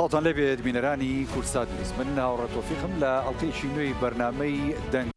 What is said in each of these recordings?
سڵاوتان لێبێت بینەرانی کوردسات نیوز من هاوڕێ تۆفیقم لە ئەڵقەیەکی نوێی بەرنامەی دەنگ.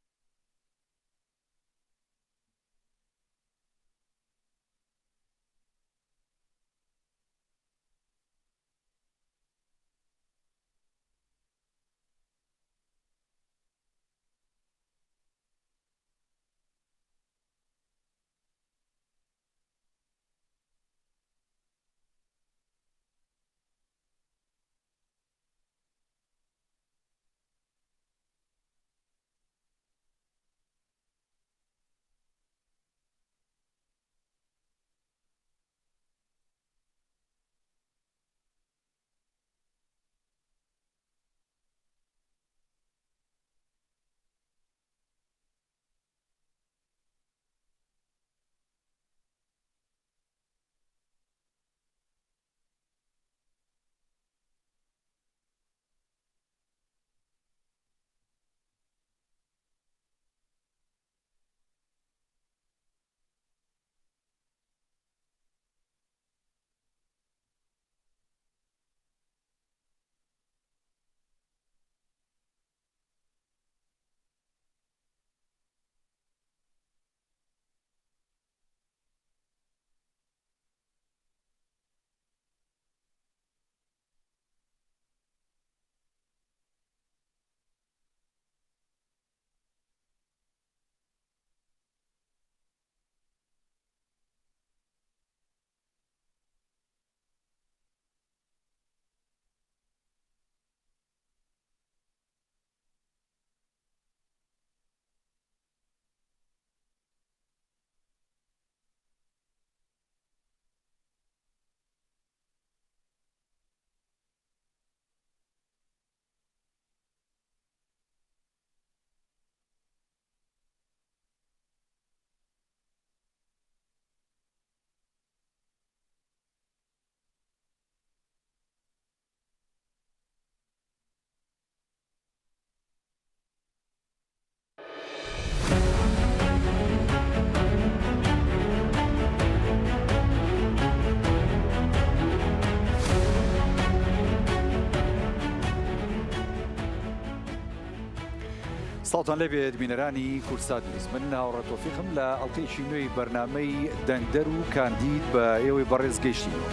سڵاوتان لێبێت بینەرانی کوردسات نیوز من هاوڕێ تۆفیقم لە ئەڵقەیەکی نوێی بەرنامەی دەنگدەر و کاندید بە ئێوەی بەڕێز گەیشتینەوە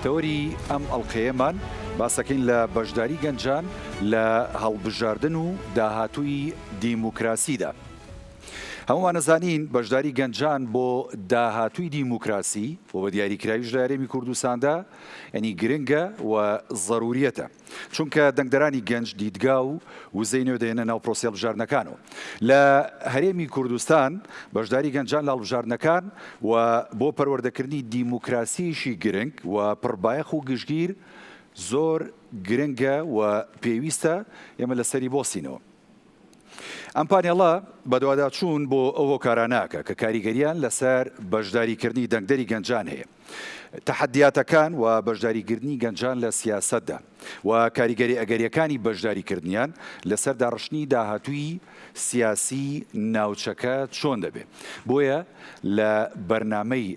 تەوەری ئەم ئەڵقەیەمان باسەکەین لە بەشداری گەنجان لە هەڵبژاردن و داهاتووی دیموکراسیدا. هەموومان ئەزانین بەشداری گەنجان بۆ داهاتووی دیموکراسی و بە دیاریکراویش لە هەرێمی کوردستاندا یانی گرنگە و زەروریەتە. چونکە دەنگدەرانی گەنج دیدگا و وزەی نوێ دەهێنە ناو پرۆسەی هەڵبژاردنەکانەوە. لە هەرێمی کوردستان بەشداری گەنجان لە هەڵبژاردنەکان و بۆ پەروەردەکردنی دیموکراسییەکی گرنگ و پڕبایەخ و گشتگیر زۆر گرنگە و پێویستە ئێمە لەسەری بۆستینەوە. ئەم پانێڵە بەدواداچوون بۆ ئەو هۆکارانە ئەکا کە کاریگەرییان لەسەر بەشداریکردنی دەنگدەری گەنجان هەیە، تەحەدیاتەکان و بەشداریکردنی گەنجان لە سیاسەتدا و کاریگەریە ئەگەرییەکانی بەشداریکردنیان لەسەر داڕشتنی داهاتووی سیاسی ناوچەکە چۆن دەبێ. بۆیە لە بەرنامەی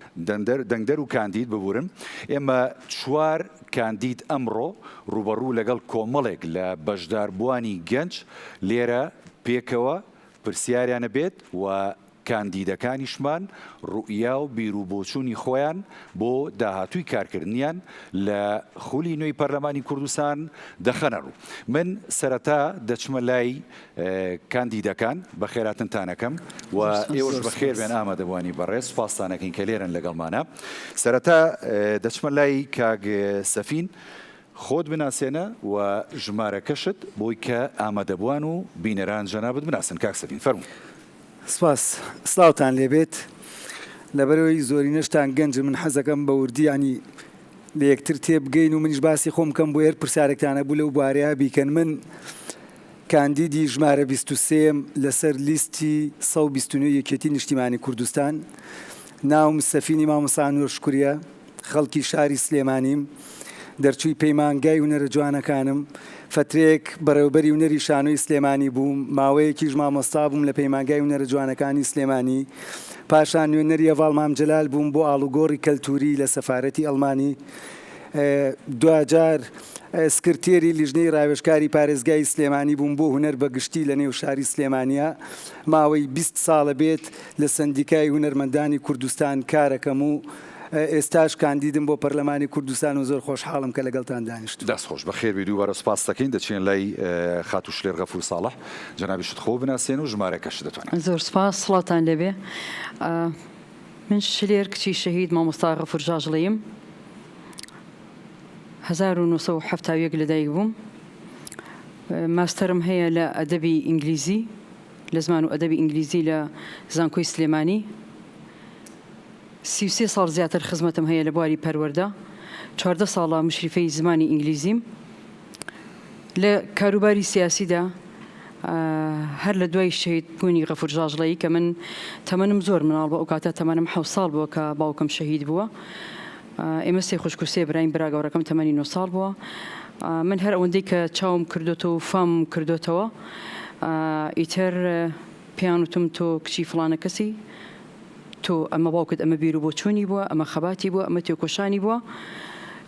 دەنگدەر و کاندید ببورن ئێمە چوار کاندید ئەمڕۆ ڕووبەڕوو لەگەڵ کۆمەڵێک لە بەشداربووانی گەنج لێرە پێکەوە پرسیاریان ئەبێت و کاندیدەکانیشمان ڕوئیا و بیروبۆچوونی خۆیان بۆ داهاتووی کارکردنیان لە خولی نوێی پەرلەمانی کوردستان دەخەنە ڕوو. من سەرەتا دەچمە لای کاندیدەکان، بەخێراتنتان ئەکەم و ئێوەش بەخێر بێن ئامادەبووانی بەڕێز، سوپاستان ئەکەین کە لێرەن لەگەڵمانا. سەرەتا دەچمە لای کاک سەفین، خۆت بناسێنە و ژمارەکەشت بۆی کە ئامادەبووان و بینەران جەنابت بناسن. کاک سەفین فەرموو. سپاس. سڵاوتان لێبێت. لەبەرئەوەی زۆرینەشتان گەنجن من حەزەکەم بە وردی یانی لە یەکتر تێبگەین و منیش باسی خۆم بکەم بۆ هەر پرسیارێکتان هەبوو لەو بوارەیە بیکەن. من کاندیدی ژمارە 23 م لەسەر لیستی 129 یەکێتی نیشتیمانی کوردستان. ناوم سەفینی مامۆستا ئەنوەر شوکریە. خەڵکی شاری سلێمانیم، دەرچووی پەیمانگای هونەرە جوانەکانم، فەترەیەک بەڕێوەبەری هونەری شانۆی سلێمانی بووم، ماوەیەکیش مامۆستا بووم لە پەیمانگای هونەرە جوانەکانی سلێمانی، پاشان نوێنەری هەڤاڵ مام جەلال بووم بۆ ئاڵوگۆڕی کەلتووری لە سەفارەتی ئەڵمانی، دواجار. سکرتێری لیژنەی راوێژکاری پارێزگای سلێمانی بووم بۆ هونەر بە گشتی لە نێو شاری سلێمانیا. ماوەی 20 ساڵە بێت لە سەندیکای هونەرمەندانی کوردستان کارەکەم و ئێستاش کاندیدم بۆ پەرلەمانی کوردستان و زۆر خۆشحاڵم کە لەگەڵتان دانیشتووم. دەست خۆش، بەخێر بێی، دووبارە سوپاست دەکەین. دەچینە لای خاتوو شلێر غەفور ساڵح، جەنابیشت خۆ بناسێنە و ژمارەکەشت دەتوانین. زۆر سوپاس، سڵاوتان لێبێ. من شلێر کچی شەهید مامۆستا غەفور ژاژڵەییم. 1971 لەدایک بووم. ماستەرم هەیە لە ئەدەبی ئینگلیزی، لە زمان و ئەدەبی ئینگلیزی لە زانکۆی سلێمانی. 33 ساڵ زیاتر خزمەتم هەیە لە بواری پەروەردە. 14 ساڵە مشریفەی زمانی ئینگلیزیم. لە کاروباری سیاسیدا هەر لە دوای شەهید بوونی غەفور ژاژڵەیی کە من تەمەنم زۆر مناڵ بوو، ئەو کاتە تەمەنم 7 ساڵ بووە کە باوکم شەهید بووە. ئێمە سێ خوشک و سێ براین، برا گەورەکەم تەمەنی 9 ساڵ بووە. من هەر ئەوەندەی کە چاوم کردۆتەوە و فامم کردۆتەوە ئیتر پێیان وتم تۆ کچی فڵانە کەسی، تۆ ئەمە باوکت ئەمە بیر و بۆچوونی بووە، ئەمە خەباتی بووە، ئەمە تێکۆشانی بووە.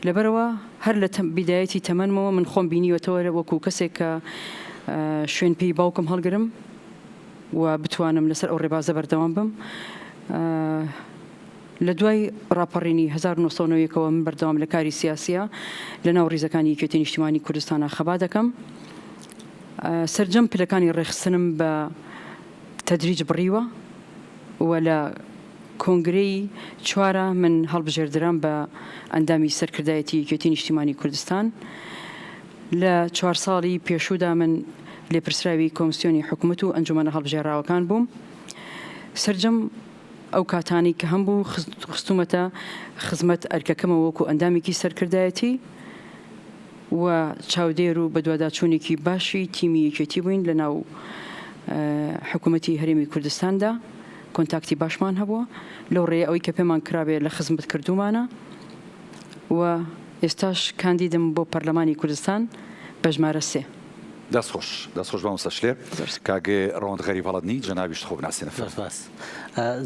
لەبەرئەوە هەر لە بیدایەتی تەمەنمەوە من خۆم بینیوەتەوە وەکو کەسێک کە شوێن پێی باوکم هەڵگرم و بتوانم لەسەر ئەو ڕێبازە بەردەوام بم. لە دوای ڕاپەڕینی 1990 ەوە من بەردەوام لە کاری سیاسیە لە ناو ڕیزەکانی یەکێتی نیشتیمانی کوردستانا خەبات دەکەم. سەرجەم پلەکانی ڕێکخستنم بە تەدریج بڕیوە و لە کۆنگرەی چوارا من هەڵبژێردرام بە ئەندامی سەرکردایەتی یەکێتی نیشتیمانی کوردستان. لە چوار ساڵی پێشوودا من لێپرسراوی کۆمسیۆنی حکومەت و ئەنجومەنە هەڵبژێراوەکان بووم. سەرجەم ئەو کاتانەی کە هەمبوو خستوومەتە خزمەت ئەرکەکەمەوە وەکو ئەندامێکی سەرکردایەتی. و چاودێر و بەدواداچوونێکی باشی تیمی یەکێتی بووین لە ناو حکوومەتی هەرێمی کوردستاندا، کۆنتاکتی باشمان هەبووە، لەو ڕێیە ئەوەی کە پێمان کرابێ لە خزمەت کردوومانە و ئێستاش کاندیدم بۆ پەرلەمانی کوردستان بە ژمارە سێ. دەست خۆش دەست خۆش مامۆستا شلێر. کاک ڕەوەند غەریب هەڵەدنی جەنابیشت خۆ بناسێنە فەرموو. زۆر سپاس.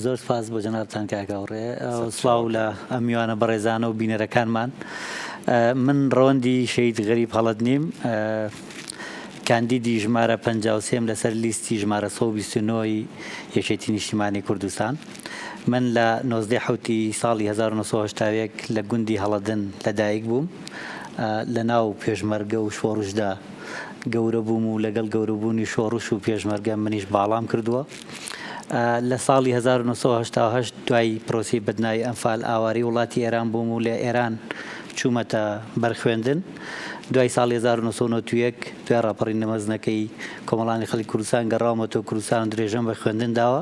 زۆر سپاس بۆ جەنابتان کاک هاوڕێ. سڵاو لە ئەم میوانە بەڕێزانە و بینەرەکانمان. من ڕەوەندی شەهید غەریب هەڵەدنیم، کاندیدی ژمارە 53 م لەسەر لیستی ژمارە 129 ی یەکێتی نیشتیمانی کوردستان. من لە 19 حوتی ساڵی 1981 لە گوندی هەڵەدن لەدایک بووم. لە ناو پێشمەرگە و شۆڕشدا گەورە بووم و لەگەڵ گەورەبوونی شۆڕش و پێشمەرگە منیش باڵام کردووە. لە ساڵی 1988 دوای پرۆسەی بەدناوی ئەنفال ئاوارەی وڵاتی ئێران بووم و لە ئێران چوومەتە بەر خوێندن. دوای ساڵی 1991 دوای ڕاپەڕینە مەزنەکەی کۆمەڵانی خەڵکی کوردستان گەڕاومەتەوە کوردستان و درێژەم بە خوێندن داوە.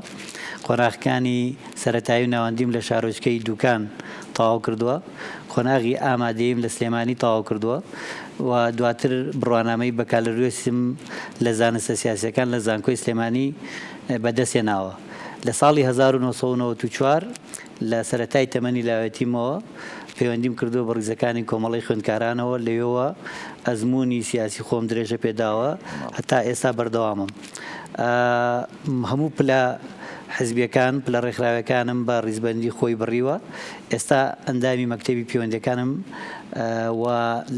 قۆناغەکانی سەرەتایی و ناوەندیم لە شارۆچکەی دوکان تەواو کردووە. قۆناغی ئامادەییم لە سلێمانی تەواو کردووە و دواتر بڕوانامەی بەکالریۆسم لە زانستە سیاسییەکان لە زانکۆی سلێمانی بەدەستهێناوە. لە ساڵی 1994 لە سەرەتای تەمەنی لاوێتیمەوە پەیوەندیم کردووە بە ڕیزەکانی کۆمەڵەی خوێندکارانەوە، لەوێوە ئەزموونی سیاسی خۆم درێژە پێداوە هەتا ئێستا بەردەوامم. هەموو پلە حزبیەکان، پلە ڕێکخراویەکانم بە ڕیزبەندی خۆی بڕیوە. ئێستا ئەندامی مەکتەبی پەیوەندیەکانم و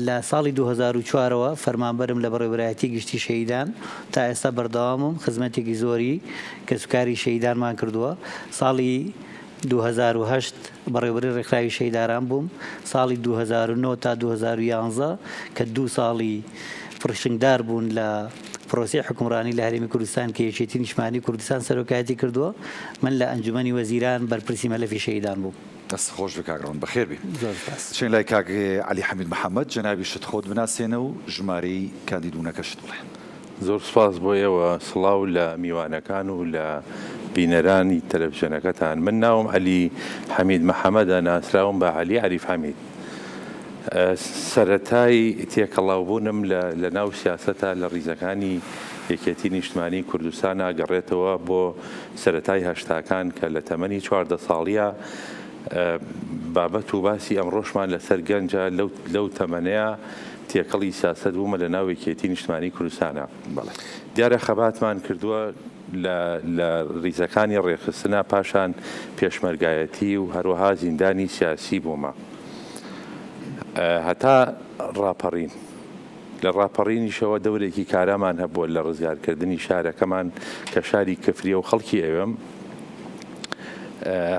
لە ساڵی 2004 ەوە فەرمانبەرم لە بەڕێوەبەرایەتی گشتی شەهیدان تا ئێستا بەردەوامم، خزمەتێکی زۆری کەسوکاری شەهیدانمان کردووە. ساڵی 2008 بەڕێوەبەری ڕێکخراوی شەهیداران بووم، ساڵی 2009 تا 2011 کە دوو ساڵی پڕشنگدار بوون لە پرۆسەی حوکمڕانی لە هەرێمی کوردستان کە یەکێتی نیشتمانی کوردستان سەرۆکایەتی کردووە، من لە ئەنجومەنی وەزیران بەرپرسی مەلەفی شەهیدان بووم. دەست خۆش بێ کاک ڕەوەند بەخێر بێی. زۆر سپاس. دەچین لای کاک عەلی حەمید محەمەد، جەنابیشت خۆت بناسێنە و ژمارەی کاندیدبوونەکەشت بڵێ. زۆر سپاس بۆ ئێوە، سڵاو لە میوانەکان و لە بینەرانی تەلەفزیۆنەکەتان. من ناوم عەلی حەمید محەمەدە، ناسراوم بە عەلی عەریف حەمید. سەرەتای تێکەڵاوبوونم لە ناو سیاسەتا لە ڕیزەکانی یەکێتی نیشتمانی کوردستانا گەڕێتەوە بۆ سەرەتای هەشتاکان کە لە تەمەنی 14 ساڵیە بابەت و باسی ئەمڕۆشمان لەسەر گەنجە لەو تەمەنەیە تێکەڵی سیاسەت بوومە لە ناو یەکێتی نیشتمانی کوردستانا. دیارە خەباتمان کردووە لە ڕیزەکانی ڕێکخستنا پاشان پێشمەرگایەتی و هەروەها زیندانی سیاسی بوومە. هەتا ڕاپەڕین. لە ڕاپەڕینیشەوە دەورێکی کارامان هەبووە لە ڕزگارکردنی شارەکەمان کە شاری کفریە و خەڵکی ئەوێم.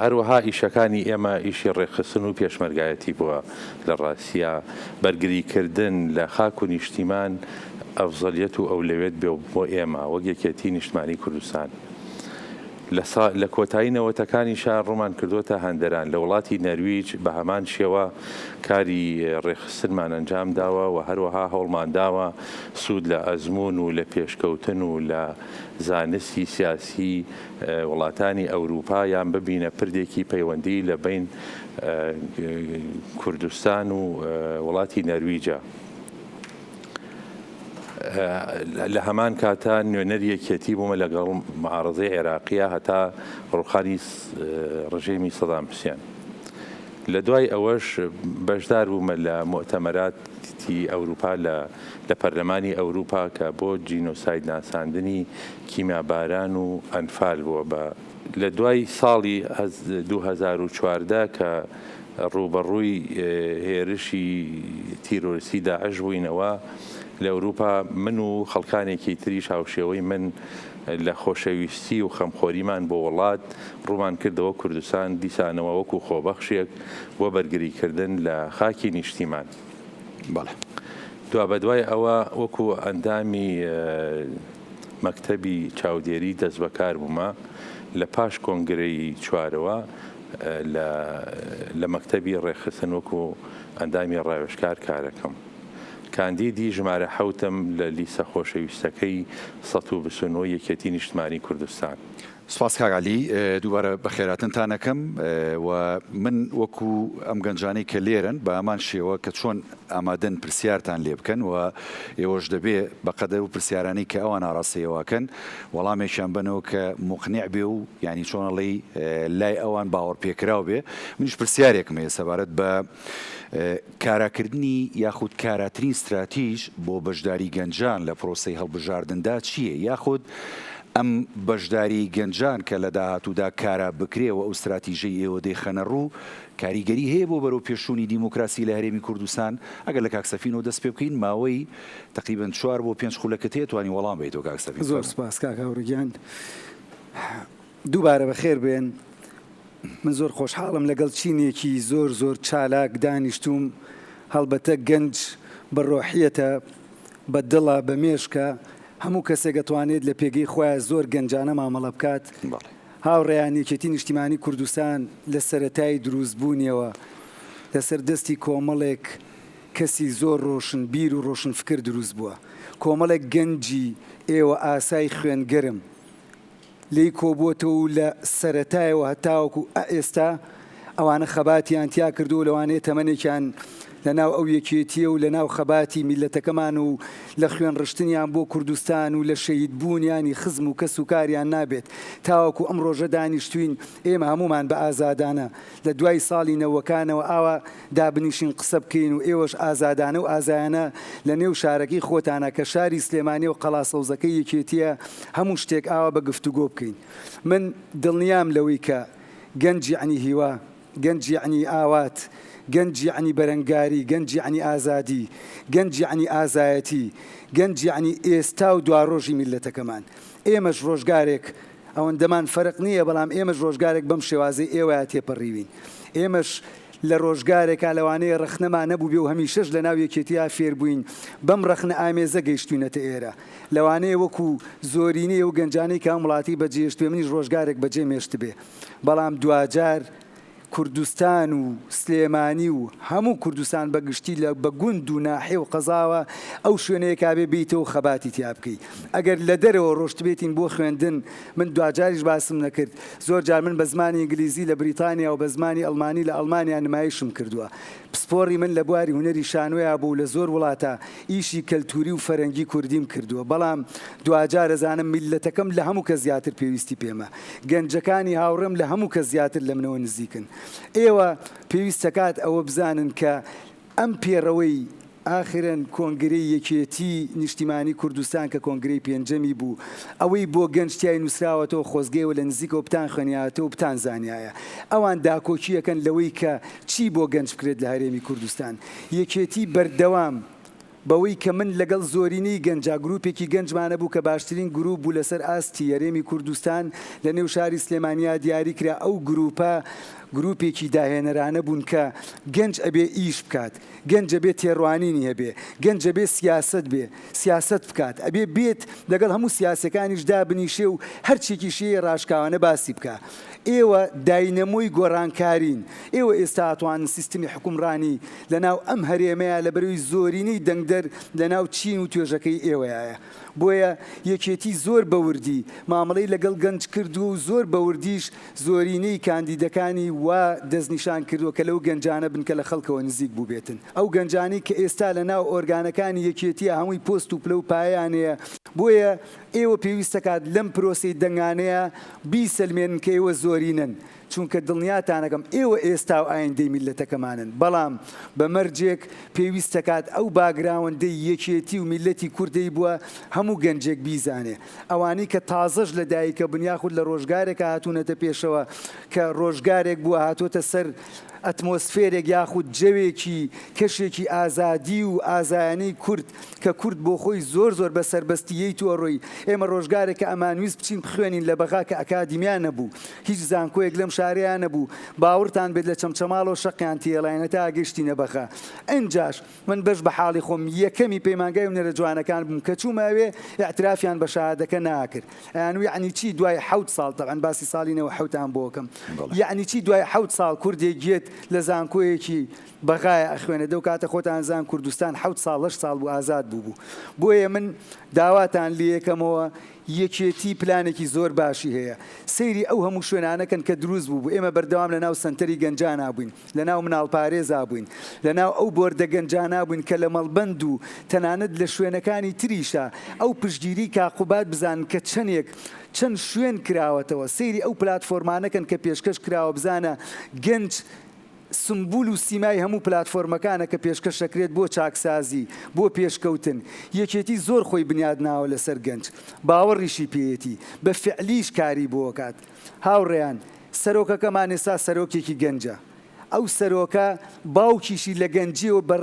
هەروەها ئیشەکانی ئێمە ئیشی ڕێکخستن و پێشمەرگایەتی بووە لە ڕاستیا بەرگریکردن لە خاک و نیشتیمان ئەفزەلیەت و ئەولەوێت بێ بۆ ئێمە وەک یەکێتی نیشتمانی کوردستان. لە سا لە کۆتایی نەوەتەکانیشا ڕوومان کردۆتە هەندەران لە وڵاتی نەرویج بە هەمان شێوە کاری ڕێکخستنمان ئەنجام داوە و هەروەها هەوڵمان داوە سوود لە ئەزموون و لە پێشکەوتن و لە زانستی سیاسی وڵاتانی ئەوروپا یان ببینە پردێکی پەیوەندی لە بەین کوردستان و وڵاتی نەرویجە. لە هەمان کاتا نوێنەری یەکێتی بوومە لەگەڵ معارەزەی عێراقیە هەتا ڕوخانی ڕژێمی سەدام حوسێن. لە دوای ئەوەش بەشدار بوومە لە موئتەمەراتی ئەوروپا لە لە پەرلەمانی ئەوروپا کە بۆ جینۆساید ناساندنی کیمیاباران و ئەنفال بووە بە لە دوای ساڵی 2014 کە ڕووبەڕووی هێرشی تیرۆریستی داعش بووینەوە لە ئەوروپا، من و خەڵکانێکی تریش هاوشێوەی من لە خۆشەویستی و خەمخۆریمان بۆ وڵات ڕوومان کردەوە کوردستان دیسانەوە وەکو خۆبەخشێک بۆ بەرگریکردن لە خاکی نیشتیمان. بەڵێ. دوابەدوای ئەوە وەکو ئەندامی مەکتەبی چاودێری دەستبەکار بوومە لە پاش کۆنگرەی چوارەوە لە لە مەکتەبی ڕێکخستن وەکو ئەندامی ڕاوێژکار کارەکەم. کاندیدی ژمارە حەوتم لە لیستە خۆشەویستەکەی 129 یەکێتی نیشتمانی کوردستان. سوپاس کاک عەلی، دووبارە بەخێرهاتنتان ئەکەم و من وەکو ئەم گەنجانەی کە لێرەن بە هەمان شێوە کە چۆن ئامادەن پرسیارتان لێ بکەن و ئێوەش دەبێ بە قەدەر و پرسیارانەی کە ئەوان ئاراستەی ئێوە ئەکەن وەڵامێکیان بەنەوە کە موقنیع بێ و یانی چۆن ئەڵێی لای ئەوان باوەڕپێکراو بێ. منیش پرسیارێکم هەیە سەبارەت بە کاراکردنی یاخود کاراترین ستراتیژ بۆ بەشداری گەنجان لە پرۆسەی هەڵبژاردندا چییە؟ یاخود ئەم بەشداریەی گەنجان کە لە داهاتوودا کارا بکرێ و ئەو ستراتیژەی ئێوە دەیخەنە ڕوو کاریگەری هەیە بۆ بەرەو پێشچوونی دیموکراسی لە هەرێمی کوردستان؟ ئەگەر لە کاک سەفینەوە دەست پێ بکەین ماوەی تەقریبەن چوار بۆ پێنج خولەکت هەیە توانی وەڵام بەیتەوە کاک سەفین زۆر فەرموو. سوپاس کاک هاوڕێ گیان. دووبارە بەخێر بێن. من زۆر خۆشحاڵم لەگەڵ چینێکی زۆر زۆر چالاک دانیشتووم، هەڵبەتە گەنج بە ڕۆحیەتە، بە دڵە، بە مێشکە، هەموو کەسێک ئەتوانێت لە پێگەی خۆیا زۆر گەنجانە مامەڵە بکات. هاوڕێیان یەکێتی نیشتیمانی کوردستان لە سەرەتای دروستبوونیەوە لەسەر دەستی کۆمەڵێک کەسی زۆر ڕۆشنبیر و ڕۆشنفکر دروست بووە، کۆمەڵێک گەنجی ئێوە ئاسای خوێنگەرم، لێی کۆبووەتەوە و لە سەرەتایەوە هەتاوەکو ئێستا ئەوانە خەباتیان تیا کردووە و لەوانەیە تەمەنێکیان لە ناو ئەو یەکێتییە و لە ناو خەباتی میللەتەکەمان و لە خوێن ڕشتنیان بۆ کوردستان و لە شەهید بوونیانی خزم و کەس و کاریان نابێت تاوەکو ئەم ڕۆژە دانیشتوین ئێمە هەموومان بە ئازادانە لە دوای ساڵی نەوەکانەوە ئاوا دابنیشین قسە بکەین و ئێوەش ئازادانە و ئازایانە لە نێو شارەکەی خۆتانا کە شاری سلێمانیە و قەڵا سەوزەکەی یەکێتیە هەموو شتێک ئاوا بە گفتوگۆ بکەین. من دڵنیام لەوەی کە گەنج یەعنی هیوا، گەنج یەعنی ئاوات، گەنج یەعنی بەرەنگاری، گەنج یەعنی ئازادی، گەنج یەعنی ئازایەتی، گەنج یەعنی ئێستا و دواڕۆژی میللەتەکەمان. ئێمەش ڕۆژگارێک ئەوەندەمان فەرق نییە، بەڵام ئێمەش ڕۆژگارێک بەم شێوازەی ئێوەیا تێپەڕیوین. ئێمەش لە ڕۆژگارێکا لەوانەیە ڕەخنەمان نەبووبێ و هەمیشەش لەناو یەکێتییا فێربووین، بەم ڕەخنە ئامێزە گەیشتووینەتە ئێرە. لەوانەیە وەکو زۆرینەی ئەو گەنجانەی کە ئەم وڵاتەی بەجێهێشتبێ، منیش ڕۆژگارێک بەجێم هێشتبێ. بەڵام دواجار کوردستان و سلێمانی و هەموو کوردستان بە گشتی لە بە گوند و ناحیە و قەزاوە ئەو شوێنەیە کا بێ بێیتەوە و خەباتی تیا بکەی ئەگەر لە دەرەوە ڕۆشتبێتین بۆ خوێندن من دواجاریش باسم نەکرد زۆر جار من بە زمانی ئینگلیزی لە بریتانیا و بە زمانی ئەڵمانی لە ئەڵمانیا نمایشم کردووە پسپۆڕی من لە بواری هونەری شانۆیا بوو و لە زۆر وڵاتا ئیشی کەلتوری و فەرەنگی کوردیم کردووە، بەڵام دواجار ئەزانم میللەتەکەم لە هەموو کەس زیاتر پێویستی پێمە، گەنجەکانی هاوڕێم لە هەموو کەس زیاتر لە منەوە نزیکن. ئێوە پێویستەکات ئەوە بزانن کە ئەم پێڕەوەی ئاخرن کۆنگرەی یەکێتی نیشتیمانی کوردستان کە کۆنگرەی پێنجەمی بوو، ئەوەی بۆ گەنج تیای نووسراوەتەوە خۆزگە ئێوە لە نزیکەوە بتانخوێنیاتەوە و بتانزانیایە. ئەوان داکۆکییەکەن لەوەی کە چی بۆ گەنج بکرێت لە هەرێمی کوردستان. یەکێتی بەردەوام. بەوەی کە من لەگەڵ زۆرینەی گەنجا گروپێکی گەنجمان هەبوو کە باشترین گروپ بوو لەسەر ئاستی هەرێمی کوردستان لە نێو شاری سلێمانیا دیاری کرا ئەو گروپە گروپێکی داهێنەرانە بوون کە گەنج ئەبێ ئیش بکات گەنج ئەبێ تێڕوانینی هەبێ گەنج ئەبێ سیاسەت بێ سیاسەت بکات ئەبێ بێت لەگەڵ هەموو سیاسەکانیش دابنیشێ و هەرچێکیشی هەیە ڕاشکاوانە باسی بکا ئێوە داینەمۆی گۆڕانکارین، ئێوە ئێستا ئەتوانن سیستمی حوکمڕانی لەناو ئەم هەرێمەیا لەبەرەوەی زۆرینەی دەنگدەر لەناو چین و توێژەکەی ئێوەیایە. بۆیە یەکێتی زۆر بەوردی مامەڵەی لەگەڵ گەنج کردووە و زۆر بەوردیش زۆرینەی کاندیدەکانی وا دەستنیشان کردووە کە لەو گەنجانە بن کە لە خەڵکەوە نزیک بووبێتن. ئەو گەنجانەی کە ئێستا لەناو ئۆرگانەکانی یەکێتییا هەمووی پۆست و پلە و پایەیان هەیە، بۆیە ئێوە پێویستەکات لەم پرۆسەی دەنگانەیا بیسەلمێنن کە ئێوە زۆرینەن، چونکە دڵنیاتانەکەم ئێوە ئێستا و ئایندەی میللەتەکەمانن، بەڵام بە مەرجێک پێویستەکات ئەو باگراوەندەی یەکێتی و میللەتی کورد هەیبووە هەموو گەنجێک بیزانێ، ئەوانەی کە تازەش لە دایکەبوون یاخود لە ڕۆژگارێکا هاتوونەتە پێشەوە کە ڕۆژگارێک بووە هاتۆتە سەر ئەتمۆسفێرێک یاخود جەوێکی کەشێکی ئازادی و ئازایانەی کورد کە کورد بۆ خۆی زۆر زۆر بە سەربەستی یەیت و ئەڕۆی ئێمە ڕۆژگارێک کە ئەمانویست بچین بخوێنین لە بەغا کە ئەکادیمیا نەبوو هیچ زانکۆیەک لەم شارەیا نەبوو باوڕتان بێت لە چەمچەماڵەوە شەقیان تێڵاین هەتا گەشتینە بەغا ئنجاش من بەش بە حاڵی خۆم یەکەمی پەیمانگای هونەرە جوانەکان بووم کە چوومە ئەوێ ئیعترافیان بە شەهادەکە ناکرد ئەیانوو یەعنی چی دوای حەوت ساڵ تەبعەن باسی ساڵی نەوەحەوتان بۆ ئەکەم یەعنی چی دوای حەوت ساڵ کوردێک یەت لە زانکۆیەکی بەغایە ئەخوێنێ دەو کاتە خۆتان زان کوردستان حەوت ساڵ هەشت ساڵ بوو ئازاد بوو بوو بۆیە من داواتان لێکەمەوە یەکێتی پلانێکی زۆر باشی هەیە سەیری ئەو هەموو شوێنانە کەن کە دروست بوو بوو ئێمە بەردەوام لەناو سەنتەری گەنجانا بووین لەناو مناڵپارێزا بووین لەناو ئەو بۆردە گەنجانا بووین کە لە مەڵبەند و تەنانەت لە شوێنەکانی تریشا ئەو پشتگیری کاک قوباد بزانن کە چەنێک چەند شوێن کراوەتەوە سەیری ئەو پلاتفۆرمانە کەن کە پێشکەش کراوە بزانە گەنج سمبول و سیمای هەموو پلاتفۆرمەکانە کە پێشکەش ئەکرێت بۆ چاکسازی، بۆ پێشکەوتن. یەکێتی زۆر خۆی بنیاد ناوە لەسەر گەنج. باوەڕیشی پێیەتی. بە فیعلیش کاری بۆ ئەکات. هاوڕێیان، سەرۆکەکەمان ئێستا سەرۆکێکی گەنجە. ئەو سەرۆکە باوکیشی لە گەنجیەوە بە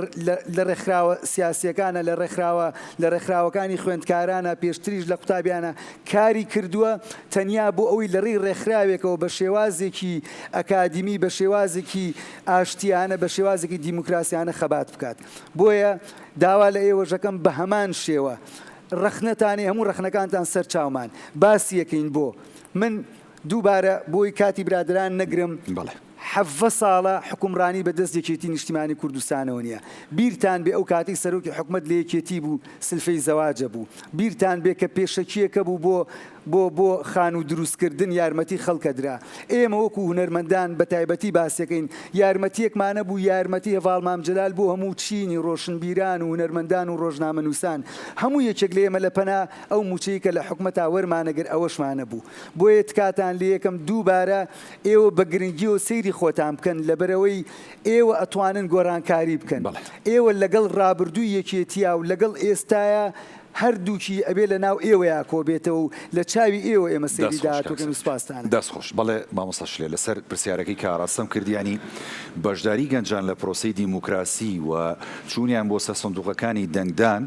لە ڕێکخراوە سیاسیەکانە، لە ڕێکخراوە لە ڕێکخراوەکانی خوێندکارانە، پێشتریش لە قوتابیانە کاری کردووە، تەنیا بۆ ئەوەی لە ڕێی ڕێکخراوێکەوە بە شێوازێکی ئەکادیمی، بە شێوازێکی ئاشتیانە، بە شێوازێکی دیموکراسیانە خەبات بکات. بۆیە داوا لە ئێوەش ئەکەم بە هەمان شێوە ڕەخنەتان هەیە، هەموو ڕەخنەکانتان سەر چاومان، باسی ئەکەین بۆ من دووبارە بۆی کاتی برادەران نەگرم، 17 ساڵە حوکمڕانی بە دەست یەکێتی نیشتیمانی کوردستانەوە نیە. بیرتان بێ ئەو کاتەی سەرۆکی حکومەت لە یەکێتی بوو سلفەی زەواجە بوو. بیرتان بێ کە پێشەکیەکە بوو بۆ بۆ بۆ خانوو دروست کردن یارمەتی خەڵک ئەدرا. ئێمە وەکو هونەرمەندان بە تایبەتی باسیەکەین یارمەتیەکمان نەبوو یارمەتی هەڤاڵ مام جەلال بۆ هەموو چینی ڕۆشنبیران و هونەرمەندان و ڕۆژنامەنووسان هەموو یەکێک لە ئێمە لە پەنا ئەو موچەی کە لە حکومەتا وەرمانەگرت ئەوەشمان نەبوو. بۆیە تکاتان لێیەکەم دووبارە ئێوە بە گرنگیەوە سەیری خۆتان بکەن لەبەرئەوەی ئێوە ئەتوانن گۆرانکاری بکەن ئێوە لەگەڵ ڕابردووی یەکێتیا و لەگەڵ ئێستایا هەردووکی ئەبێ لە ناو ئێوەیا کۆبێتەوە و لە چاوی ئێوە ئێمە سەیری دەست خۆش کاک داهاتووەکەین و سەرنج. سوپاستان ئەکەین. دەست خۆش. بەڵێ مامۆستا شلێر لەسەر پرسیارەکەی کە ئاراستەم کرد یانی بەشداری گەنجان لە پرۆسەی دیموکراسی و چوونیان بۆ سەر سندوقەکانی دەنگدان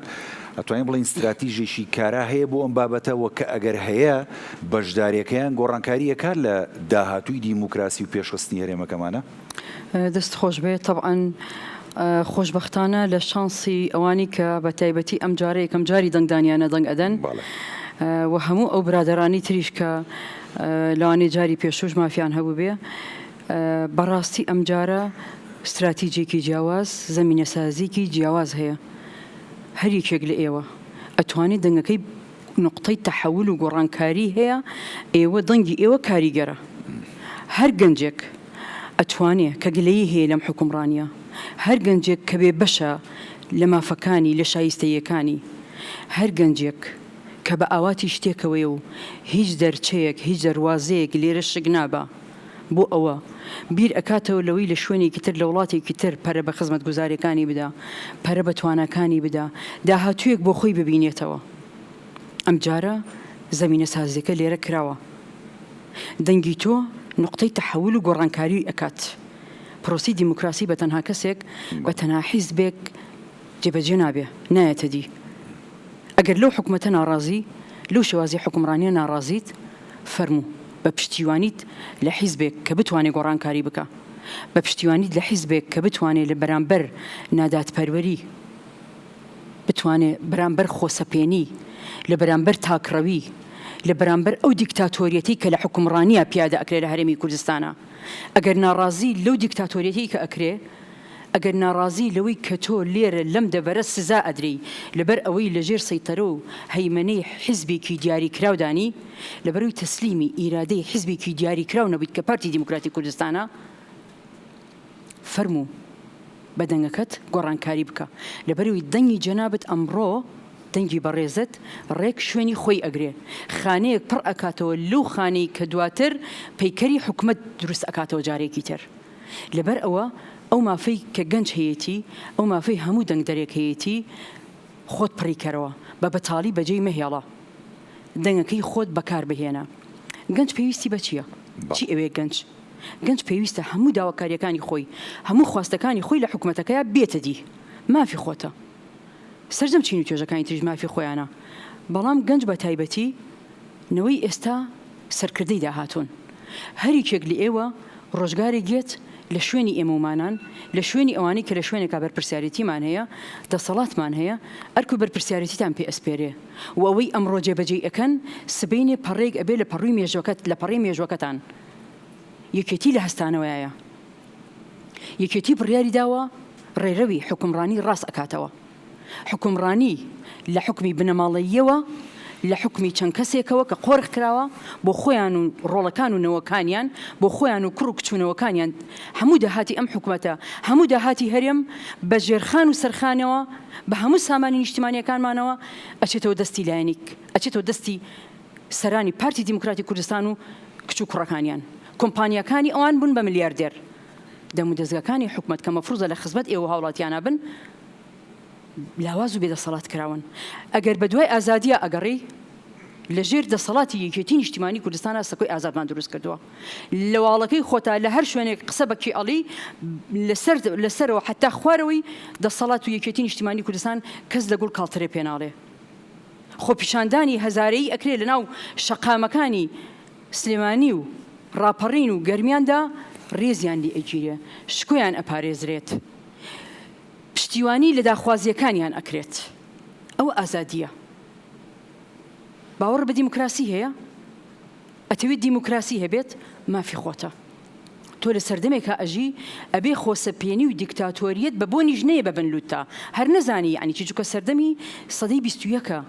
ئەتوانین بڵێین ستراتیژێکی کارا هەیە بۆ ئەم بابەتە وە کە ئەگەر هەیە بەشداریەکەیان گۆڕانکاری ئەکات لە داهاتووی دیموکراسی و پێشخستنی هەرێمەکەمانە؟ دەست خۆش بێ تەبعەن خۆشبەختانە لە شانسی ئەوانی کە بە تایبەتی ئەم جارە یەکەم جاری دەنگدانیانە دەنگ ئەدەن و هەموو ئەو برادەرانی تریش کە لەوانەیە جاری پێشووش مافیان هەبووبێ بەڕاستی ئەم جارە ستراتیجێکی جیاواز زەمینەسازیکی جیاواز هەیە هەر یەکێک لە ئێوە ئەتوانێت دەنگەکەی نوقتەی تەحەول و گۆڕانکاری هەیە، ئێوە دەنگی ئێوە کاریگەرە. هەر گەنجێک ئەتوانێ کە گلەیی هەیە لەم حوکمڕانیە، هەر گەنجێک کە بێ بەشە لە مافەکانی، لە شایستەییەکانی، هەر گەنجێک کە بە ئاواتی شتێکەوەیە و هیچ دەرچەیەک، هیچ دەروازەیەک لێرە شک نابا، بۆ ئەوە بیر ئەکاتەوە لەوەی لە شوێنێکی تر لە وڵاتێکی تر پەرە بە خزمەتگوزاریەکانی بدا، پەرە بە تواناکانی بدا، داهاتوویەک بۆ خۆی ببینێتەوە. ئەمجارە زەمینەسازیەکە لێرە کراوە. دەنگی تۆ نوقتەی تەحەول و گۆڕانکاریی ئەکات. پرۆسەی دیموکراسی بە تەنها کەسێک، بە تەنها حیزبێک. جێبەجێ نابێ، نایەتە دی. ئەگەر لەو حکومەتە ناڕازی، لەو شێوازی حوکمڕانیە ناڕازیت، فەرموو، بە پشتیوانیت لە حیزبێک کە بتوانێ گۆڕانکاری بکا، بە پشتیوانیت لە حیزبێک کە بتوانێ لە بەرامبەر نادادپەروەری، بتوانێ بەرامبەر خۆسەپێنی، لە بەرامبەر تاکڕەوی، لە بەرامبەر ئەو دیکتاتۆریەتەی کە لە حوکمڕانیا پیادە ئەکرێ لە هەرێمی کوردستانا، ئەگەر ناڕازی لەو دیکتاتۆریەتەی کە ئەکرێ، ئەگەر ناڕازی لەوەی کە تۆ لێرە لەم دەڤەرە سزا ئەدرێی لەبەر ئەوەی لەژێر سەیتەرە و هەیمەنەی حیزبێکی دیاریکراودانی، لەبەرئەوەی تەسلیمی ئیرادەی حیزبێکی دیاریکراو نەبوویت کە پارتی دیموکراتی کوردستانە، فەرموو بە دەنگەکەت گۆڕانکاری بکە، لەبەرئەوەی دەنگی جەنابت ئەمڕۆ دەنگی بەڕێزت ڕێک شوێنی خۆی ئەگرێ، خانەیەک پڕ ئەکاتەوە لەو خانەی کە دواتر پەیکەری حکومەت دروست ئەکاتەوە جارێکی تر. لەبەر ئەوە ئەو مافەی کە گەنج هەیەتی، ئەو مافەی هەموو دەنگدەرێک هەیەتی، خۆت پڕی کەرەوە، بە بەتاڵی بەجێی مەهێڵە، دەنگەکەی خۆت بەکار بهێنە. گەنج پێویستی بە چییە؟ چی ئەوێ گەنج؟ گەنج پێویستە هەموو داواکارییەکانی خۆی، هەموو خواستەکانی خۆی لە حکومەتەکەیا بێتە دی. مافی خۆتە. سەرجەم چین و توێژەکانی تریش مافی خۆیانە، بەڵام گەنج بە تایبەتی نەوەی ئێستا سەرکردەی داهاتوون. هەریکێک لە ئێوە ڕۆژگارێک یەت لە شوێنی ئێمەومانان، لە شوێنی ئەوانەی کە لە شوێنێکا بەرپرسیارێتیمان هەیە، دەسەڵاتمان هەیە، ئەرک و بەرپرسیارێتیتان پێ ئەسپێرێ و ئەوەی ئەمڕۆ جێبەجێی ئەکەن سبەینێ پەڕەیەک ئەبێ لە پەڕوی مێژوەکەت لە پەڕەی مێژوەکەتان. یەکێتی لە هەستانەوەیایە. یەکێتی بڕیاری داوە ڕێرەوی حوکمڕانی ڕاست ئەکاتەوە. حوکمڕانی لە حوکمی بنەماڵەییەوە، لە حوکمی چەند کەسێکەوە کە قۆرخ کراوە بۆ خۆیان و ڕۆڵەکان و نەوەکانیان، بۆ خۆیان و کوڕ و کچ و نەوەکانیان، هەموو داهاتی ئەم حکومەتە، هەموو داهاتی هەرێم بە ژێرخان و سەرخانەوە، بە هەموو سامانی نیشتیمانییەکانمانەوە ئەچێتەوە دەستی لایەنیک، ئەچێتەوە دەستی سەرانی پارتی دیموکراتی کوردستان و کچ و کوڕەکانیان. کۆمپانیاکانی ئەوان بوون بە ملیاردێر. دەمودەزگاکانی حکومەت کە مەفروزە لە خزمەت ئێوە و هاوڵاتیانا بن، لاواز و بێدەسەڵات کراون. ئەگەر بەدوای ئازادیا ئەگەڕێی، لە ژێر دەسەڵاتی یەکێتی نیشتیمانی کوردستانا سەکۆی ئازادمان دروست کردووە. لە واڵەکەی خۆتا لە هەر شوێنێک قسە بە کێ ئەڵێی، لەسەر لە سەرەوە حەتا خوارەوەی دەسەڵات و یەکێتی نیشتیمانی کوردستان کەس لە گوڵ کاڵترێ پێ ناڵێ. خۆپیشاندانی هەزارەیی ئەکرێ لەناو شەقامەکانی سلێمانی و ڕاپەڕین و گەرمیاندا ڕێزیان لێ ئەگیرێ، شکۆیان ئەپارێزرێت. پشتیوانی لە داخوازییەکانیان ئەکرێت. ئەوە ئازادییە. باوەڕ بە دیموکراسی هەیە؟ ئەتەوێت دیموکراسی هەبێت؟ مافی خۆتە. تۆ لە سەردەمێکا ئەژی ئەبێ خۆسەپێنی و دیکتاتۆریەت بە بۆنیش نەیە بە بن لوتتا. هەر نەزانی یەعنی چی چونکە سەردەمی سەدەی 21ە.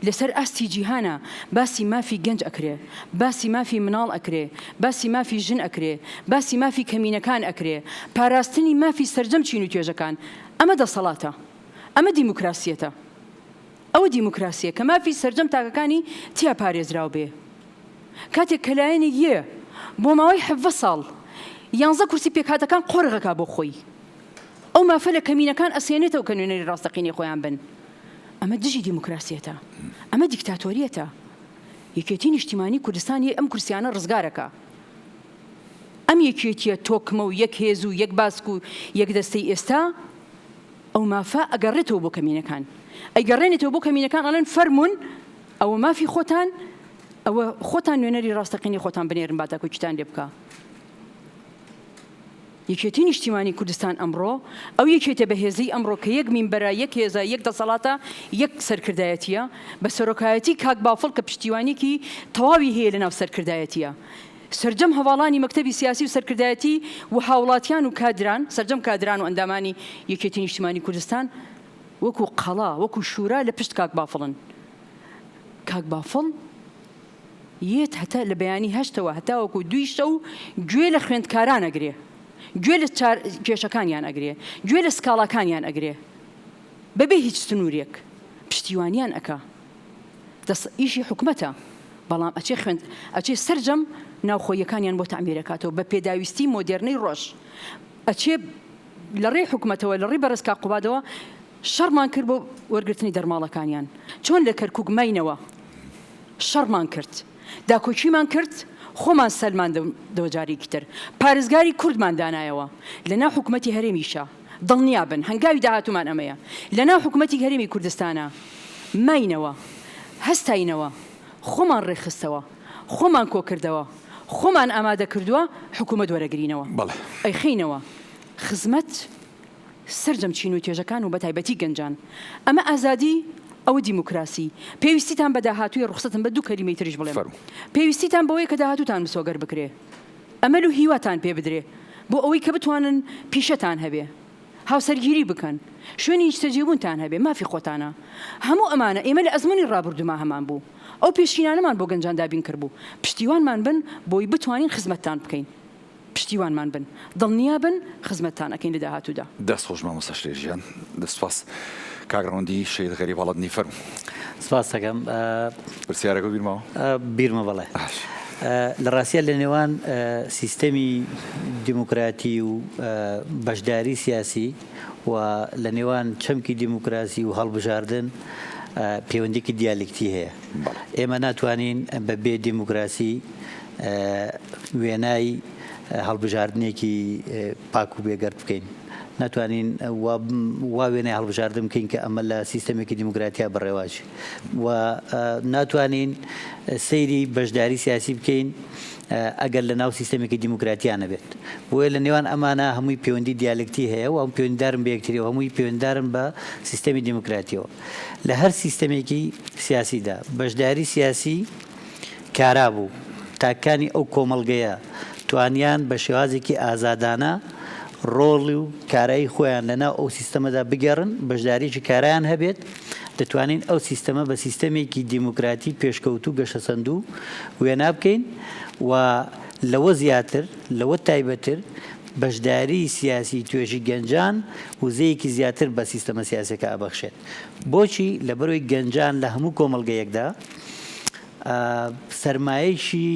لەسەر ئاستی جیهانا باسی مافی گەنج ئەکرێ، باسی مافی مناڵ ئەکرێ، باسی مافی ژن ئەکرێ، باسی مافی کەمینەکان ئەکرێ، پاراستنی مافی سەرجەم چین و توێژەکان، ئەمە دەسەڵاتە. ئەمە دیموکراسیەتە. ئەوە دیموکراسیە کە مافی سەرجەم تاکەکانی تیا پارێزراو بێ. کاتێک کە لایەنێک یێ بۆ ماوەی 17 ساڵ یانزە کورسی پێکهاتەکان قۆرغ ئەکا بۆ خۆی، ئەو مافە لە کەمینەکان ئەسێنێتەوە کە نوێنەری ڕاستەقینەی خۆیان بن. ئەمە دژی دیموکراسیەتە، ئەمە دیکتاتۆریەتە. یەکێتی نیشتیمانی کوردستان یە ئەم کورسیانە ڕزگارەکا. ئەم یەکێتیە تۆکمە و یەک هێز و یەک باسک و یەک دەستەی ئێستا ئەو مافە ئەگەڕێتەوە بۆ کەمینەکان. ئەیگەڕێنێتەوە بۆ کەمینەکان ئەڵێن فەرموون ئەوە مافی خۆتان، ئەوە خۆتان نوێنەری ڕاستەقینەی خۆتان بنێرن با داکۆکیتان لێ بکا. یەکێتی نیشتیمانی کوردستان ئەمڕۆ، ئەو یەکێتیە بەهێزەی ئەمڕۆ کە یەک مینبەرە، یەک هێزە، یەک دەسەڵاتە، یەک سەرکردایەتیە، بە سەرۆکایەتی کاک بافڵ کە پشتیوانیەکی تەواوی هەیە لەناو سەرکردایەتیە، سەرجەم هەڤاڵانی مەکتەبی سیاسی و سەرکردایەتی و هاوڵاتیان و کادران، سەرجەم کادران و ئەندامانی یەکێتی نیشتیمانی کوردستان وەکو قەڵا، وەکو شورا لە پشت کاک بافڵن. کاک بافڵ. یێت هەتا لە بەیانی هەشتەوە هەتاوەکو دووی شەو گوێ لە خوێندکاران ئەگرێ، گوێ لە کێشەکانیان ئەگرێ، گوێ لە سکاڵاکانیان ئەگرێ بەبێ هیچ سنوورێک پشتیوانیان ئەکا. دەس ئیشی حکومەتە بەڵام ئەچێ خوێند ئەچێ سەرجەم ناوخۆییەکانیان بۆ تەعمیر ئەکاتەوە بە پێداویستی مۆدێرنەی ڕۆژ ئەچێ لە ڕێی حکومەتەوە لە ڕێی بەڕێز کاک قوبادەوە شەڕمان کرد بۆ وەرگرتنی دەرماڵەکانیان چۆن لە کەرکوک ماینەوە شەڕمان کرد داکۆکیمان کرد خۆمان سەلماندەوە جارێکی تر پارێزگاری کوردمان دانایەوە لەناو حکومەتی هەرێمیشا. دڵنیابن هەنگاوی داهاتوومان ئەمەیە. لەناو حکومەتی هەرێمی کوردستانا ماینەوە، هەستاینەوە، خۆمان ڕێکخستەوە، خۆمان کۆکردەوە، خۆمان ئامادە کردووە حکومەت وەرەگرینەوە، ئەیخەینەوە خزمەت سەرجەم چین و توێژەکان و بەتایبەتی گەنجان. ئەمە ئازادی، ئەوە دیموکراسی. پێویستیتان بە داهاتوویە ڕوخسەتم بە دوو کەلیمەی تریش بڵێم. پێویستیتان بەوەیە کە داهاتووتان مسۆگەر بکرێ. ئەمەل و هیواتان پێ بدرێ بۆ ئەوەی کە بتوانن پیشەتان هەبێ، هاوسەرگیری بکەن، شوێنی نیشتەجێبوونتان هەبێ، مافی خۆتانە. هەموو ئەمانە ئێمە لە ئەزموونی ڕابردووما هەمان بوو. ئەو پێشینانەمان بۆ گەنجان دابین کردبوو. پشتیوانمان بن بۆی بتوانین خزمەتتان بکەین. پشتیوانمان بن. دڵنیا بن خزمەتتان ئەکەین لە داهاتوودا. دەست خۆش مامۆستا شلێر گیان. دەست سپاس. کاک ڕەوەندی شەهید غەریب هەڵەدنی فەرموو. سپاست دەکەم. پرسیارەکە بیر ماوە؟ بیرمە بەڵێ. باش. لە ڕاستیا لە نێوان سیستەمی دیموکراتی و بەشداری سیاسی و لە نێوان چەمکی دیموکراسی و هەڵبژاردن پەیوەندیکی دیالکتی هەیە. ئێمە ناتوانین بە بێ دیموکراسی وێنای هەڵبژاردنێکی پاک و بێگەرد بکەین. ناتوانین وا وێنای هەڵبژاردن بکەین کە ئەمە لە سیستەمێکی دیموکراتیا بەڕێواچ و ناتوانین سەیری بەشداری سیاسی بکەین ئەگەر لە ناو سیستەمێکی دیموکراتیا نەبێت. بۆیە لە نێوان ئەمانە هەمووی پەیوەندی دیالکتی هەیە و پەیوەندیدارن بە یەکتری و هەمووی پەیوەندیدارن بە سیستەمی دیموکراتیەوە. لە هەر سیستەمێکی سیاسیدا بەشداری سیاسی کارا بوو، تاکانی ئەو کۆمەڵگەیە توانیان بە شێوازێکی ئازادانە ڕۆڵ و کارایی خۆیان لە ناو ئەو سیستەمەدا بگێڕن، بەشدارییەکی کارایان هەبێت، دەتوانین ئەو سیستەمە بە سیستەمێکی دیموکراتی پێشکەوتوو گەشەسەندوو وێنا بکەین و لەوە زیاتر، لەوە تایبەتر بەشداریی سیاسی توێژی گەنجان وزەیەکی زیاتر بە سیستەمە سیاسیەکە ئەبەخشێت. بۆچی؟ لەبەرئەوەی گەنجان لە هەموو کۆمەڵگەیەکدا سەرمایەکی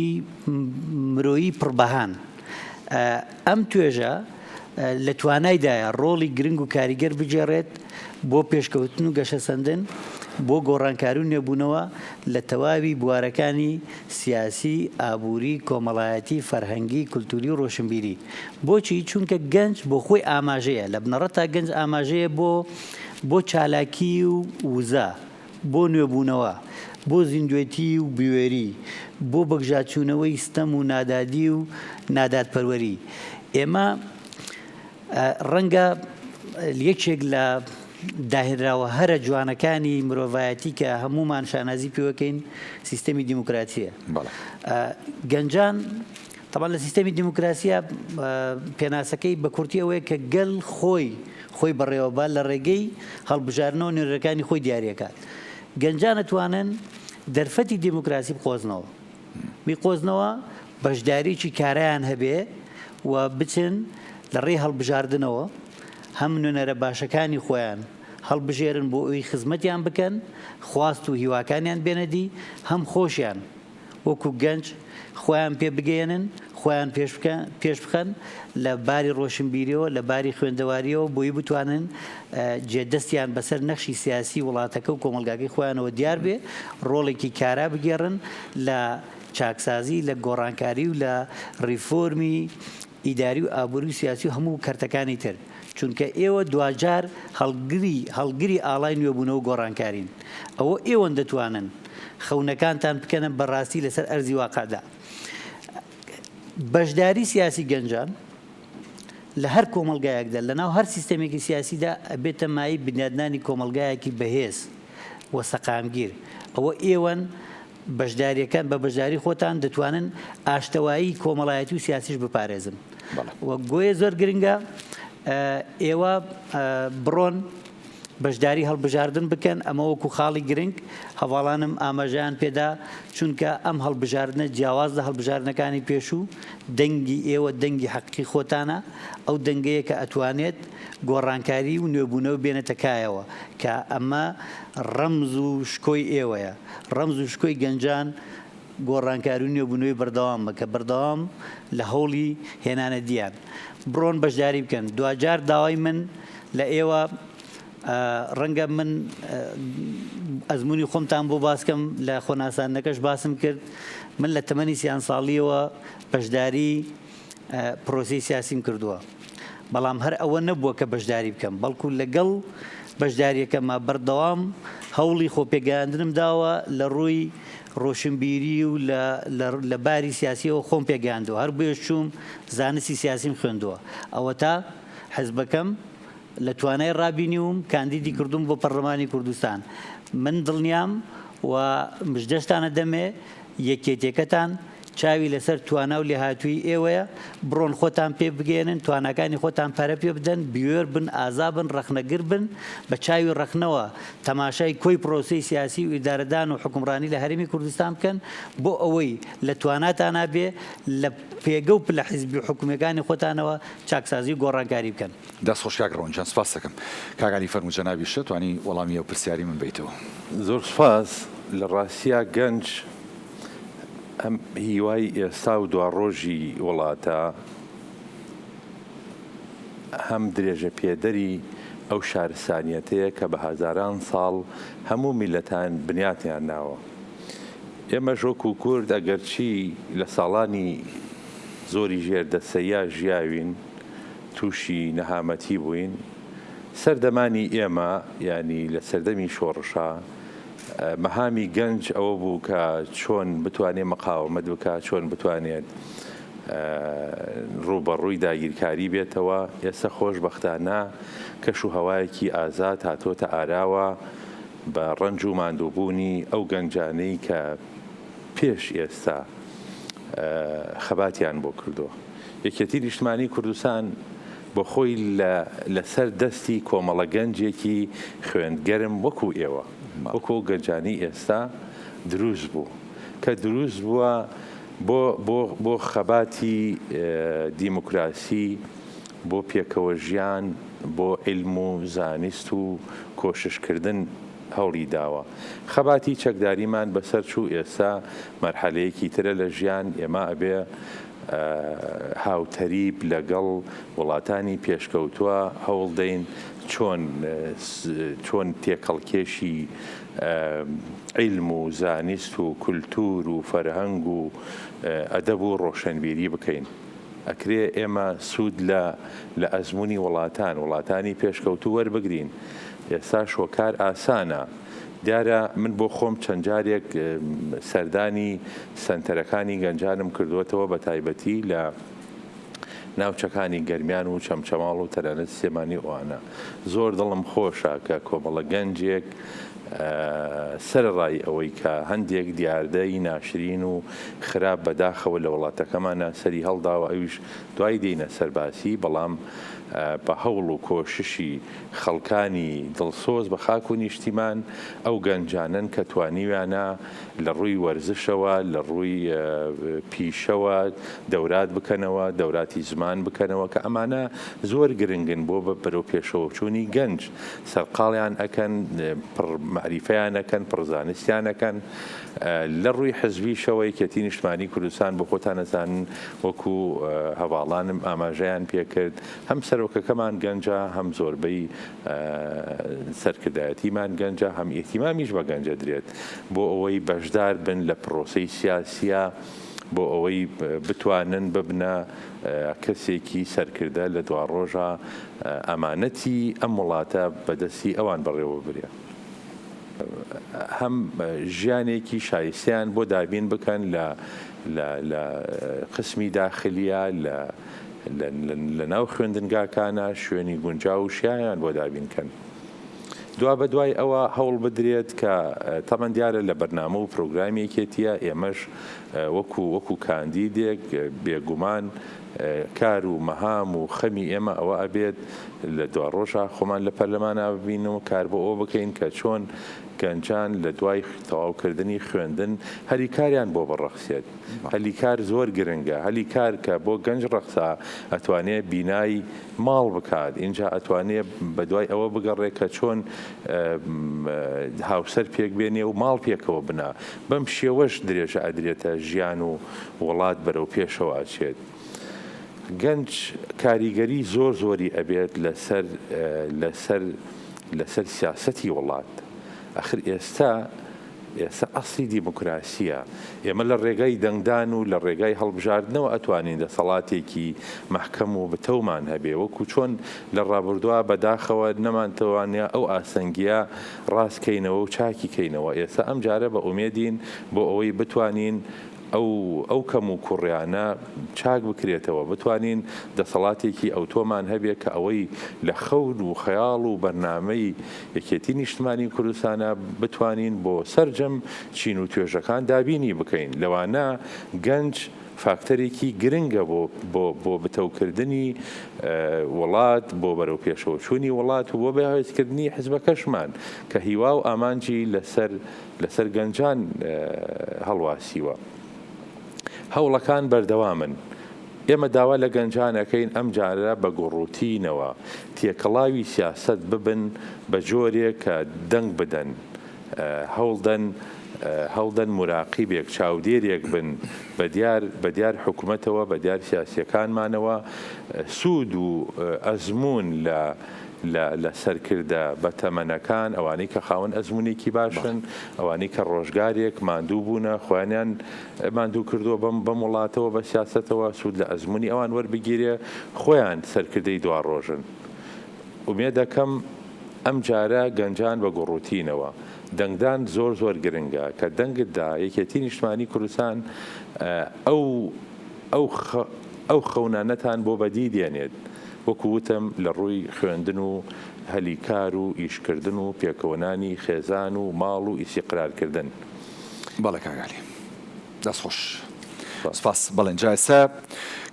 مرۆیی پڕبەهان. ئەم توێژە لە توانایدایە ڕۆڵی گرنگ و کاریگەر بگێڕێت بۆ پێشکەوتن و گەشەسەندن، بۆ گۆڕانکاری و نوێبوونەوە لە تەواوی بوارەکانی سیاسی، ئابووری، کۆمەڵایەتی، فەرهەنگی، کولتووری و ڕۆشنبیری. بۆچی؟ چونکە گەنج بۆ خۆی ئاماژەیە، لە بنەڕەتدا گەنج ئاماژەیە بۆ بۆ چالاکی و وزە. بۆ نوێبوونەوە، بۆ زیندوێتی و بوێری، بۆ بەگژاچوونەوەی ستەم و نادادی و نادادپەروەری. ئێمە ڕەنگە یەکێک لە داهێنراوە هەرە جوانەکانی مرۆڤایەتی کە هەموومان شانازی پێوەکەین سیستەمی دیموکراتیە. گەنجان تەبعەن لە سیستەمی دیموکراسیە پێناسەکەی بە کورتی ئەوەیە کە گەل خۆی خۆی بەڕێوەبا لە ڕێگەی هەڵبژاردنەوە نوێنەرەکانی خۆی دیاریەکات. گەنجان ئەتوانن دەرفەتی دیموکراسی بقۆزنەوە. بیقۆزنەوە بەشداریی کارایان هەبێ و بچن لە ڕێی هەڵبژاردنەوە هەم نوێنەرە باشەکانی خۆیان هەڵبژێرن بۆ ئەوی خزمەتیان بکەن، خواست و هیواکانیان بێنە دی، هەم خۆشیان وەکو گەنج خۆیان پێ بگەیەنن، خۆیان پێش بخەن لە باری ڕۆشنبیریەوە، لە باری خوێندەواریەوە بۆی بتوانن جێ دەستیان بەسەر نەخشی سیاسی وڵاتەکە و کۆمەڵگاکەی خۆیانەوە دیار بێ، ڕۆڵێکی کارا بگێڕن لە چاکسازی، لە گۆڕانکاری و لە ڕیفۆرمی ئیداری و ئابووری و سیاسی و هەموو کەرتەکانی تر، چونکە ئێوە دواجار هەڵگری هەڵگری ئاڵای نوێبوونەوە و گۆڕانکارین، ئەوە ئێوەن دەتوانن خەونەکانتان بکەنە بە ڕاستی لەسەر ئەرزی واقعدا. بەشداری سیاسی گەنجان لە هەر کۆمەڵگایەکدا، لەناو هەر سیستەمێکی سیاسیدا ئەبێتە مایەی بنیادنانی کۆمەڵگایەکی بەهێز و سەقامگیر. ئەوە ئێوەن بەشداریەکان بە بەشداری خۆتان دەتوانن ئاشتەوایی کۆمەڵایەتی و سیاسیش بپارێزن و گۆیە زۆر گرنگە ئێوە بڕۆن بەشداری هەڵبژاردن بکەن ئەمە وەکو خاڵی گرنگ هەواڵانم ئاماژەیان پێدا چونکە ئەم هەڵبژاردنە جیاواز لە هەڵبژاردنەکانی پێشوو دەنگی ئێوە دەنگی حەقی خۆتانە ئەو دەنگەیە کە ئەتوانێت گۆڕانکاری و نوێبوونەوە بێنێتە کایەوە کە ئەمە ڕەمز و شکۆی ئێوەیە ڕەمز و شکۆی گەنجان گۆڕانکاری و نوێبوونەوەی بەردەوامە کە بەردەوام لە هەوڵی هێنانەدییان. بڕۆن بەشداری بکەن. دواجار داوای من لە ئێوە ڕەنگە من ئەزموونی خۆمتان بۆ باس کەم لە خۆناساندنەکەش باسم کرد من لە تەمەنی سیان ساڵیەوە بەشداری پرۆسەی سیاسیم کردووە. بەڵام هەر ئەوە نەبووە کە بەشداری بکەم، بەڵکو لەگەڵ بەشدارییەکەما بەردەوام هەوڵی خۆپێگەیاندنم داوە لە ڕووی ڕۆشنبیری و لە لە باری سیاسییەوە خۆم پێگەیاندووە، هەر بۆیەش چووم زانستی سیاسیم خوێندووە. ئەوەتا حزبەکەم لە توانای ڕابینیوم کاندیدی کردووم بۆ پەرلەمانی کوردستان. من دڵنیام و مژدەشتان ئەدەمێ یەکێتیەکەتان چاوی لەسەر توانا و لێهاتوویی ئێوەیە، بڕۆن خۆتان پێ بگەیەنن، تواناکانی خۆتان پەرە پێ بدەن، بوێر بن، ئازا بن، ڕەخنەگر بن، بە چاوی ڕەخنەوە تەماشای کۆی پرۆسەی سیاسی و ئیدارەدان و حوکمڕانی لە هەرێمی کوردستان بکەن، بۆ ئەوەی لە تواناتانا بێ لە پێگە و پلە حیزبی و حکومییەکانی خۆتانەوە چاکسازی و گۆڕانکاری بکەن. دەست خۆش کاک ڕەوەند گیان سوپاست دەکەم. کاک عەلی فەرموو جەنابیشت توانی وەڵامی ئەو پرسیارەی من بەیتەوە. زۆر سوپاس، لە ڕاستیا گەنج ئەم هیوای ئێستا و دواڕۆژی وڵاتە، هەم درێژەپێدەری ئەو شارستانیەتەیە کە بە هەزاران ساڵ هەموو میللەتان بنیاتیان ناوە. ئێمەش وەکو کورد ئەگەرچی لە ساڵانی زۆری ژێردەسەییا ژیاوین، تووشی نەهامەتی بووین، سەردەمانی ئێمە یانی لە سەردەمی شۆڕشا، مەهامی گەنج ئەوە بوو کە چۆن بتوانێت مقاومەت بکات، چۆن بتوانێت ڕووبەڕووی داگیرکاری بێتەوە. ئێستا خۆشبەختانە کەش و هەوایەکی ئازاد هاتۆتە ئاراوە بە ڕەنج و ماندووبوونی ئەو گەنجانەی کە پێش ئێستا خەباتیان بۆ کردووە. یەکێتی نیشتمانی کوردستان بۆ خۆی لە لەسەر دەستی کۆمەڵە گەنجێکی خوێندگەرم وەکو ئێوە، وەکو ئەو گەنجانەی ئێستا دروست بوو، کە دروست بووە بۆ بۆ بۆ خەباتی دیموکراسی، بۆ پێکەوە ژیان، بۆ عیلم و زانست و کۆششکردن هەوڵی داوە. خەباتی چەکداریمان بەسەر چوو ئێستا مەرحەلەیەکی ترە لە ژیان، ئێمە ئەبێ هاوتەریب لەگەڵ وڵاتانی پێشکەوتووە هەوڵ دەین چۆن چۆن تێکەڵکێشی عیلم و زانست و کولتوور و فەرهەنگ و ئەدەب و ڕۆشەنبیری بکەین. ئەکرێ ئێمە سوود لە لە ئەزموونی وڵاتان، وڵاتانی پێشکەوتوو وەربگرین. ئێستاش هۆکار ئاسانە. دیارە من بۆ خۆم چەند جارێک سەردانی سەنتەرەکانی گەنجانم کردووەتەوە بە تایبەتی لە ناوچەکانی گەرمیان و چەمچەماڵ و تەنانەت سلێمانی ئەوانە. زۆر دڵم خۆشە کە کۆمەڵە گەنجێک سەرەڕای ئەوەی کە هەندێک دیاردەی ناشرین و خراپ بەداخەوە لە وڵاتەکەمانا سەری هەڵداوە ئەویش دوای دێینە سەر باسی بەڵام بە هەوڵ و کۆششی خەڵکانی دڵسۆز بە خاک و نیشتیمان ئەو گەنجانەن کە توانیویانە لە ڕووی وەرزشەوە لە ڕووی پیشەوە دەورات بکەنەوە دەوراتی زمان بکەنەوە کە ئەمانە زۆر گرنگن بۆ بە بەرەو پێشەوەچوونی گەنج سەرقاڵیان ئەکەن پڕ مەعریفەیان ئەکەن پڕ زانستیان ئەکەن لە ڕووی حزبیشەوە یەکێتی نیشتمانی کوردستان بۆ خۆتان ئەزانن وەکو هەڤاڵانم ئاماژەیان پێکرد هەم سەرۆکەکەمان گەنجە هەم زۆربەی سەرکردایەتیمان گەنجە هەم ئیهتیمامیش بە گەنج ئەدرێت بۆ ئەوەی بەشدار بن لە پرۆسەی سیاسیە بۆ ئەوەی بتوانن ببنە کەسێکی سەرکردە لە دواڕۆژا ئەمانەتی ئەم وڵاتە بەدەستی ئەوان بەڕێوەببرێ. هەم ژیانێکی شایستەیان بۆ دابین بکەن لە لە لە قسمی داخلیە لە لە ناو خوێندنگاکانە شوێنی گونجاو و شیاویان بۆ دابین کەن. دوابەدوای ئەوە هەوڵ بدرێت کە تەبەن دیارە لە بەرنامە و پرۆگرامی یەکێتیە ئێمەش وەکو وەکو کاندیدێک بێگومان کار و مەهام و خەمی ئێمە ئەوە ئەبێت لە دواڕۆژا خۆمان لە پەرلەمانا ببینن و کار بۆ ئەوە بکەین کە چۆن گەنجان لە دوای تەواوکردنی خوێندن هەلی کاریان بۆ بڕەخسێت. هەلی کار زۆر گرنگە، هەلی کار کە بۆ گەنج ڕەخسا ئەتوانێ بینای ماڵ بکات، ئینجا ئەتوانێ بەدوای ئەوە بگەڕێ کە چۆن هاوسەر پێک بێنێ و ماڵ پێکەوە بنا، بەم شێوەش درێژە ئەدرێتە ژیان و وڵات بەرەو پێشەوە ئەچێت. گەنج کاریگەری زۆر زۆری ئەبێت لەسەر لەسەر لەسەر سیاسەتی وڵات. ئەخر ئێستا. ئێستا ئەسڵی دیموکراسییە. ئێمە لە ڕێگای دەنگدان و لە ڕێگای هەڵبژاردنەوە ئەتوانین دەسەڵاتێکی مەحکەم و بتەومان هەبێ، وەکو چۆن لە ڕابردووا بە داخەوە نەمانتوانیا ئەو ئاستەنگییە ڕاست کەینەوە و چاکی کەینەوە، ئێستا ئەم جارە بە ئومێدین بۆ ئەوەی بتوانین ئەو ئەو کەم و کوڕیانە چاک بکرێتەوە، بتوانین دەسەڵاتێکی ئەوتۆمان هەبێ کە ئەوەی لە خەون و خەیاڵ و بەرنامەی یەکێتی نیشتمانی کوردستانە بتوانین بۆ سەرجەم چین و توێژەکان دابینی بکەین، لەوانە گەنج فاکتەرێکی گرنگە بۆ بۆ بۆ بتەوکردنی وڵات، بۆ بەرەوپێشەوەچوونی وڵات و بۆ بەهێزکردنی حزبەکەشمان کە هیوا و ئامانجی لەسەر لەسەر گەنجان هەڵواسیوە. هەوڵەکان بەردەوامن. ئێمە داوا لە گەنجان ئەکەین ئەمجارە بە گوڕوتینەوە تێکەڵاوی سیاسەت ببن بە جۆرێک کە دەنگ بدەن، هەوڵدەن هەوڵدەن موراقیبێک، چاودێرێک بن بە دیار بە دیار حکومەتەوە، بە دیار سیاسییەکانمانەوە، سوود و ئەزموون لە لە لە سەرکردە بەتەمەنەکان، ئەوانەی کە خاوەن ئەزموونێکی باشن، ئەوانەی کە ڕۆژگارێک ماندوو بوونە، خۆیانیان ماندوو کردووە بەم بەم وڵاتەوە، بە سیاسەتەوە، سوود لە ئەزموونی ئەوان وەربگیرێ، خۆیان سەرکردەی دواڕۆژن. ئومێدەکەم ئەمجارە گەنجان بە گوڕوتینەوە. دەنگدان زۆر زۆر گرنگە، کە دەنگت دا، یەکێتی نیشتمانی کوردستان ئەو ئەو ئەو خەونانەتان بۆ بەدی دێنێت، وەکو وتم لە ڕووی خوێندن و هەلی کار و ئیشکردن و پێکەوەنانی خێزان و ماڵ و ئیسیقرارکردن. بەڵێ کاک عەلی دەست خۆش. سپاس. بەڵێ جا ئێستا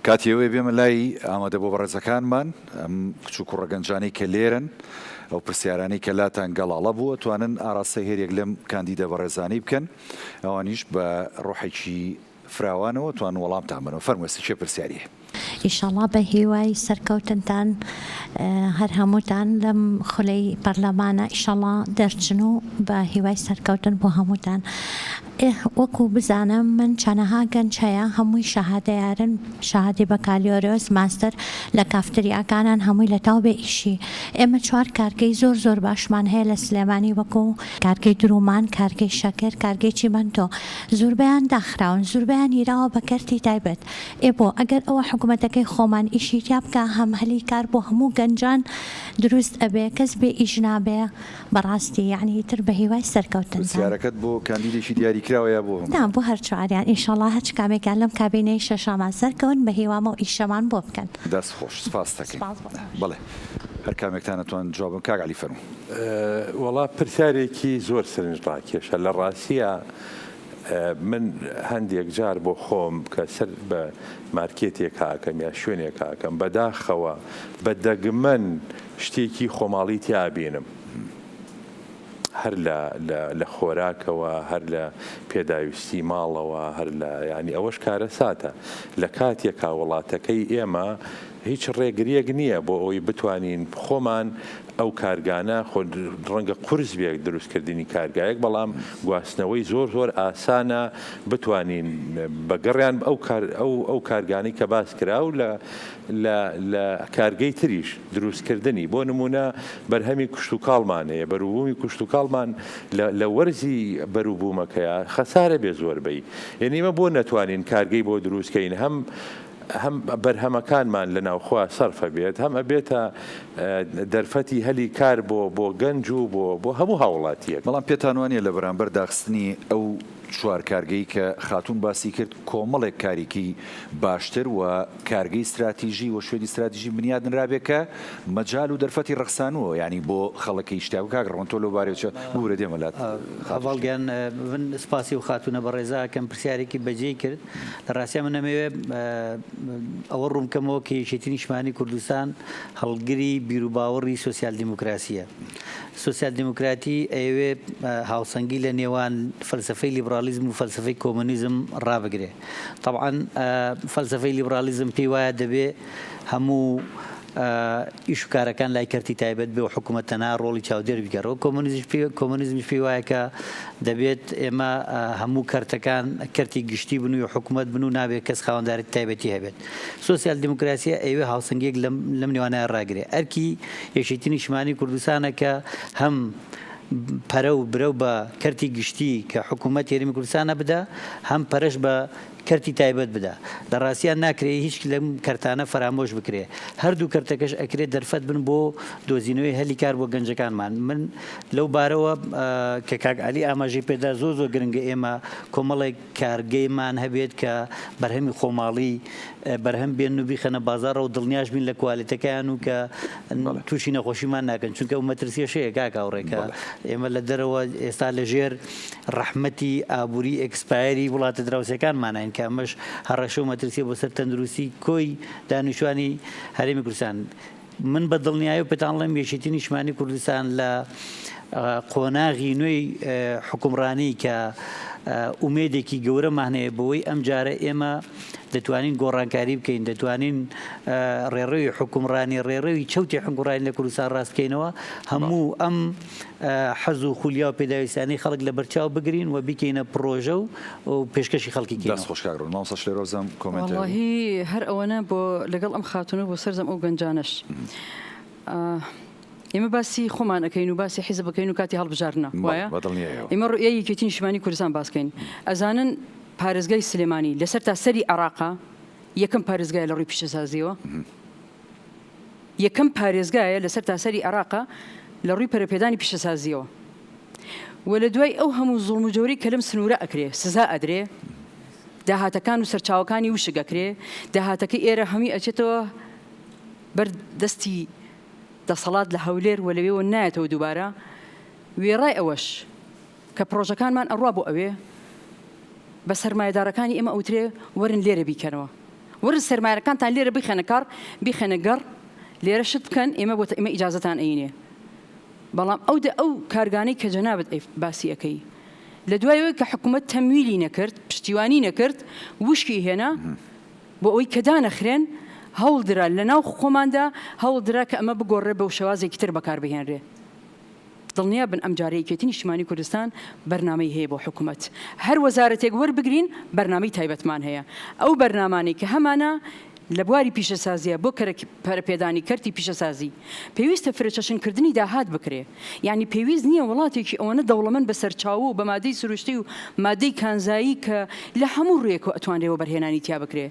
کاتی ئەوەیە بێمە لای ئامادەبووە بەڕێزەکانمان، ئەم کچ و کوڕە گەنجانەی کە لێرەن، ئەو پرسیارانەی کە لاتان گەڵاڵە بووە توانن ئاراستەی هەریەک لەم کاندیدە بەڕێزانەی بکەن، ئەوانیش بە ڕۆحێکی فراوانەوە توان وەڵامتان بەنەوە فەرموو ئێستا کێ پرسیاری هەیە؟ ئیشەڵا بە هیوای سەرکەوتنتان هەر هەمووتان لەم خولەی پەرلەمانە ئیشەڵا دەرچن و بە هیوای سەرکەوتن بۆ هەمووتان ئێه وەکو بزانم من چەنەها گەنج هەیە هەمووی شەهادەیارن شەهادەی بەکالیۆرۆس ماستەر لە کافتریاکانان هەمووی لەتاو بێ ئیشی ئێمە چوار کارگەی زۆر زۆر باشمان هەیە لە سلێمانی وەکو کارگەی درومان کارگەی شەکر کارگەی چیمەنتۆ زوربەیان داخراون زوربەیان یراوە بە کەرتی تایبەت ئێ بۆ ئەگەر ئەوە حکومەتەکەی خۆمان ئیشی تیا بکا هەم هەلی کار بۆ هەموو گەنجان دروست ئەبێ کەس بێ ئیش نابێ بەڕاستی یەعنی ئیتر بە هیوای سەرکەوتنتان. پرسیارەکەت بۆ کاندیدێکی دیاریکراوە یا بۆ هەموو؟ نا بۆ هەر چواریان ئیشەڵا هەرچ کامێکیان لەم کابینەی شەشەما سەرکەون بە هیوامەو ئیشەمان بۆ بکەن. دەست خۆش سپاست دەکەین. سپاس بۆ ئێوەش. بەڵێ هەر کامێکتان ئەتوان جواب بەن کاک عەلی فەرموو. وەڵا پرسیارێکی زۆر سەرنجڕاکێشە لە ڕاستیا من هەندێک جار بۆ خۆم کە سەر بە مارکێتێک ئەکەم یا شوێنێک ئەکەم بەداخەوە بە دەگمەن شتێکی خۆماڵی تیا بینم هەر لە لە خۆراکەوە هەر لە پێداویستی ماڵەوە هەر لە ینی ئەوەش کارەساتە لە کاتێکا وڵاتەکەی ئێمە هیچ ڕێگریەک نییە بۆ ئەوەی بتوانین خۆمان ئەو کارگانە خۆ ڕەنگە قورس بێت دروستکردنی کارگایەک بەڵام گواستنەوەی زۆر زۆر ئاسانە بتوانین بە گەڕیان ئەو کار ئەو ئەو کارگانەی کە باس کرا و لە لە لە کارگەی تریش دروستکردنی بۆ نمونە بەرهەمی کشتوکاڵمان هەیە بەروبوومی کشتوکاڵمان لە لە وەرزی بەروبوومەکەیا خەسارە بێ زۆربەی یعنی ئێمە بۆ نەتوانین کارگەی بۆ دروستکەین هەم هەم بەرهەمەکانمان لە ناوخۆ سەرفە بێت، هەم ئەبێتە دەرفەتی هەلی کار بۆ بۆ گەنج و بۆ بۆ هەموو هاوڵاتییەک. بەڵام پێتان وانیە لە بەرامبەر داخستنی ئەو چوار کارگەی کە خاتوون باسی کرد کۆمەڵێک کاریکی باشتر و کارگەی ستراتیژی و شوێنی ستراتیژی بنیات نرابێ کە مەجال و دەرفەتی ڕەخسانووە یانی بۆ خەڵکی شتیا کاک ڕەوەند تۆ لەو بارەیەوە چ ببورە دێمە لات خاتوو هەڤاڵ گیان من سپاسی ئەو خاتوونە بەڕێزە ئەکەم پرسیارێکی بەجێی کرد. لە ڕاستیا من ئەمەوێ ئەوە ڕوون بکەمەوە کە یەکێتی نیشتمانی کوردستان هەڵگری بیروباوەڕی سۆسیال دیموکراسیە. سۆسیال دیموکراتی ئەیەوێ هاوسەنگی لە نێوان فەلسەفەی لیبرالیزم و فەلسەفەی کۆمۆنیزم ڕابگرێ. تەبعەن فەلسەفەی لیبرالیزم پێی وایە دەبێ هەموو ئیش و کارەکان لای کەرتی تایبەت بێ و حکوومەت تەنها ڕۆڵی چاودێر بگێڕێ کۆمۆنیزمیش پێی وایە کە دەبێت ئێمە هەموو کەرتەکان کەرتی گشتی بن و حکوومەت بن و نابێت کەس خاوەندارێتی تایبەتی هەبێت. سۆسیال دیموکراسیە ئەیەوێ هاوسەنگییەک لەم نێوانە ڕاگرێ. ئەرکی یەکێتی نیشتمانی کوردستانە کە هەم. پەرە و برەو بە کەرتی گشتی کە حکوومەت هەرێمی کوردستانە بدا، هەم پەرەش بە کەرتی تایبەت بدا. لە ڕاستیا ناکرێ هیچ لەم کەرتانە فەرامۆش بکرێ. هەردوو کەرتەکەش ئەکرێ دەرفەت بن بۆ دۆزینەوەی هەلی کار بۆ گەنجەکانمان. من لەو بارەوە کە کاک عەلی ئاماژەی پێدا زۆر زۆر گرنگە ئێمە کۆمەڵێک کارگەیمان هەبێت کە بەرهەمی خۆماڵی بەرهەم بێنن و بیخەنە بازاڕەوە دڵنیاش بین لە کوالێتەکەیان و کە تووشی نەخۆشیمان ناکەن چونکە ئەو مەترسیەش هەیە کاک هاوڕێ کە ئێمە لە دەرەوە ئێستا لە ژێر ڕەحمەتی ئابووری expire ی وڵاتە دراوسێکانمانین کە ئەمەش هەڕەشە و مەترسیە بۆ سەر تەندروستی کۆی دانیشتوانی هەرێمی کوردستان. من بە دڵنیایەوە پێتان ڵێم یەکێتی نیشتمانی کوردستان لە قۆناغی نوێی حوکمڕانی کە ئومێدێکی گەورەمان هەیە بەوەی ئەم جارە ئێمە دەتوانین گۆڕانکاری بکەین دەتوانین ڕێڕەوی حوکمڕانی ڕێڕەوی چەوتی حوکمڕانی لە کوردستان ڕاست بکەینەوە هەموو ئەم حەز و خولیا و پێداویستیانەی خەڵک لەبەرچاو بگرین و بیکەینە پڕۆژە و پێشکەشی خەڵکی کەینەوە. دەست خۆش کاک ڕوون. مامۆستا شلێر وابزانم comment هەبوو. وەڵاهی هەر ئەوەنە بۆ لەگەڵ ئەم خاتوونە و بۆ سەرجەم ئەو گەنجانەش ئێمە باسی خۆمان ئەکەین و باسی حیزب ئەکەین و کاتی هەڵبژاردنە بەڵێ وایە؟ بە دڵنیایەوە. ئێمە ڕوئیای یەکێتی نیشتیمانی کوردستان باس کەین ئەزانن پارێزگای سلێمانی لەسەر تا سەری عێراقا یەکەم پارێزگایە لە ڕووی پیشەسازیەوە؟ یەکەم پارێزگایە لە سەرتاسەری عێراقە لە ڕووی پەرەپێدانی پیشەسازییەوە و لە دوای ئەو هەموو زوڵم و جەورەی کە لەم سنوورە ئەکرێ سزا ئەدرێ، داهاتەکان و سەرچاوەکانی وشک ئەکرێ، داهاتەکەی ئێرە هەمووی ئەچێتەوە بەر دەستی دەسەڵات لە هەولێر و لەوێوە نایەتەوە دووبارە، وێڕای ئەوەش کە پڕۆژەکانمان ئەڕوا بۆ ئەوێ، بە سەرمایەدارەکانی ئێمە ئەوترێ وەرن لێرە بیکەنەوە. وەرن سەرمایەکانتان لێرە بخەنە کار، بیخەنە گەڕ، لێرە شت بکەن، ئێمە بۆ ئێمە ئیجازەتان ئەینێ. بەڵام ئەو دە ئەو کارگانەی کە جەنابت ئەی باسی ئەکەی، لە دوای ئەوەی کە حکوومەت تەمویلی نەکرد، پشتیوانی نەکرد، وشکی هێنا بۆ ئەوەی کە دانەخرێن، هەوڵ درا لە ناو خۆماندا هەوڵ درا کە ئەمە بگۆڕرێ بە شێوازێکی تر بەکار بهێنرێ. دڵنیا بن ئەمجارە یەکێتی نیشتیمانی کوردستان بەرنامەی هەیە بۆ حکومەت، هەر وەزارەتێک وەربگرین بەرنامەی تایبەتمان هەیە، ئەو بەرنامانەی کە هەمانە لە بواری پیشەسازیە بۆ پەرەپێدانی کەرتی پیشەسازی پێویستە فرەچەشنکردنی داهات بکرێ، یانی پێویست نییە وڵاتێکی ئەوەنە دەوڵەمەند بە سەرچاوە و بە مادەی سروشتی و مادەی کانزایی کە لە هەموو ڕوویەکەوە ئەتوانرێ وەبەرهێنانی تیا بکرێ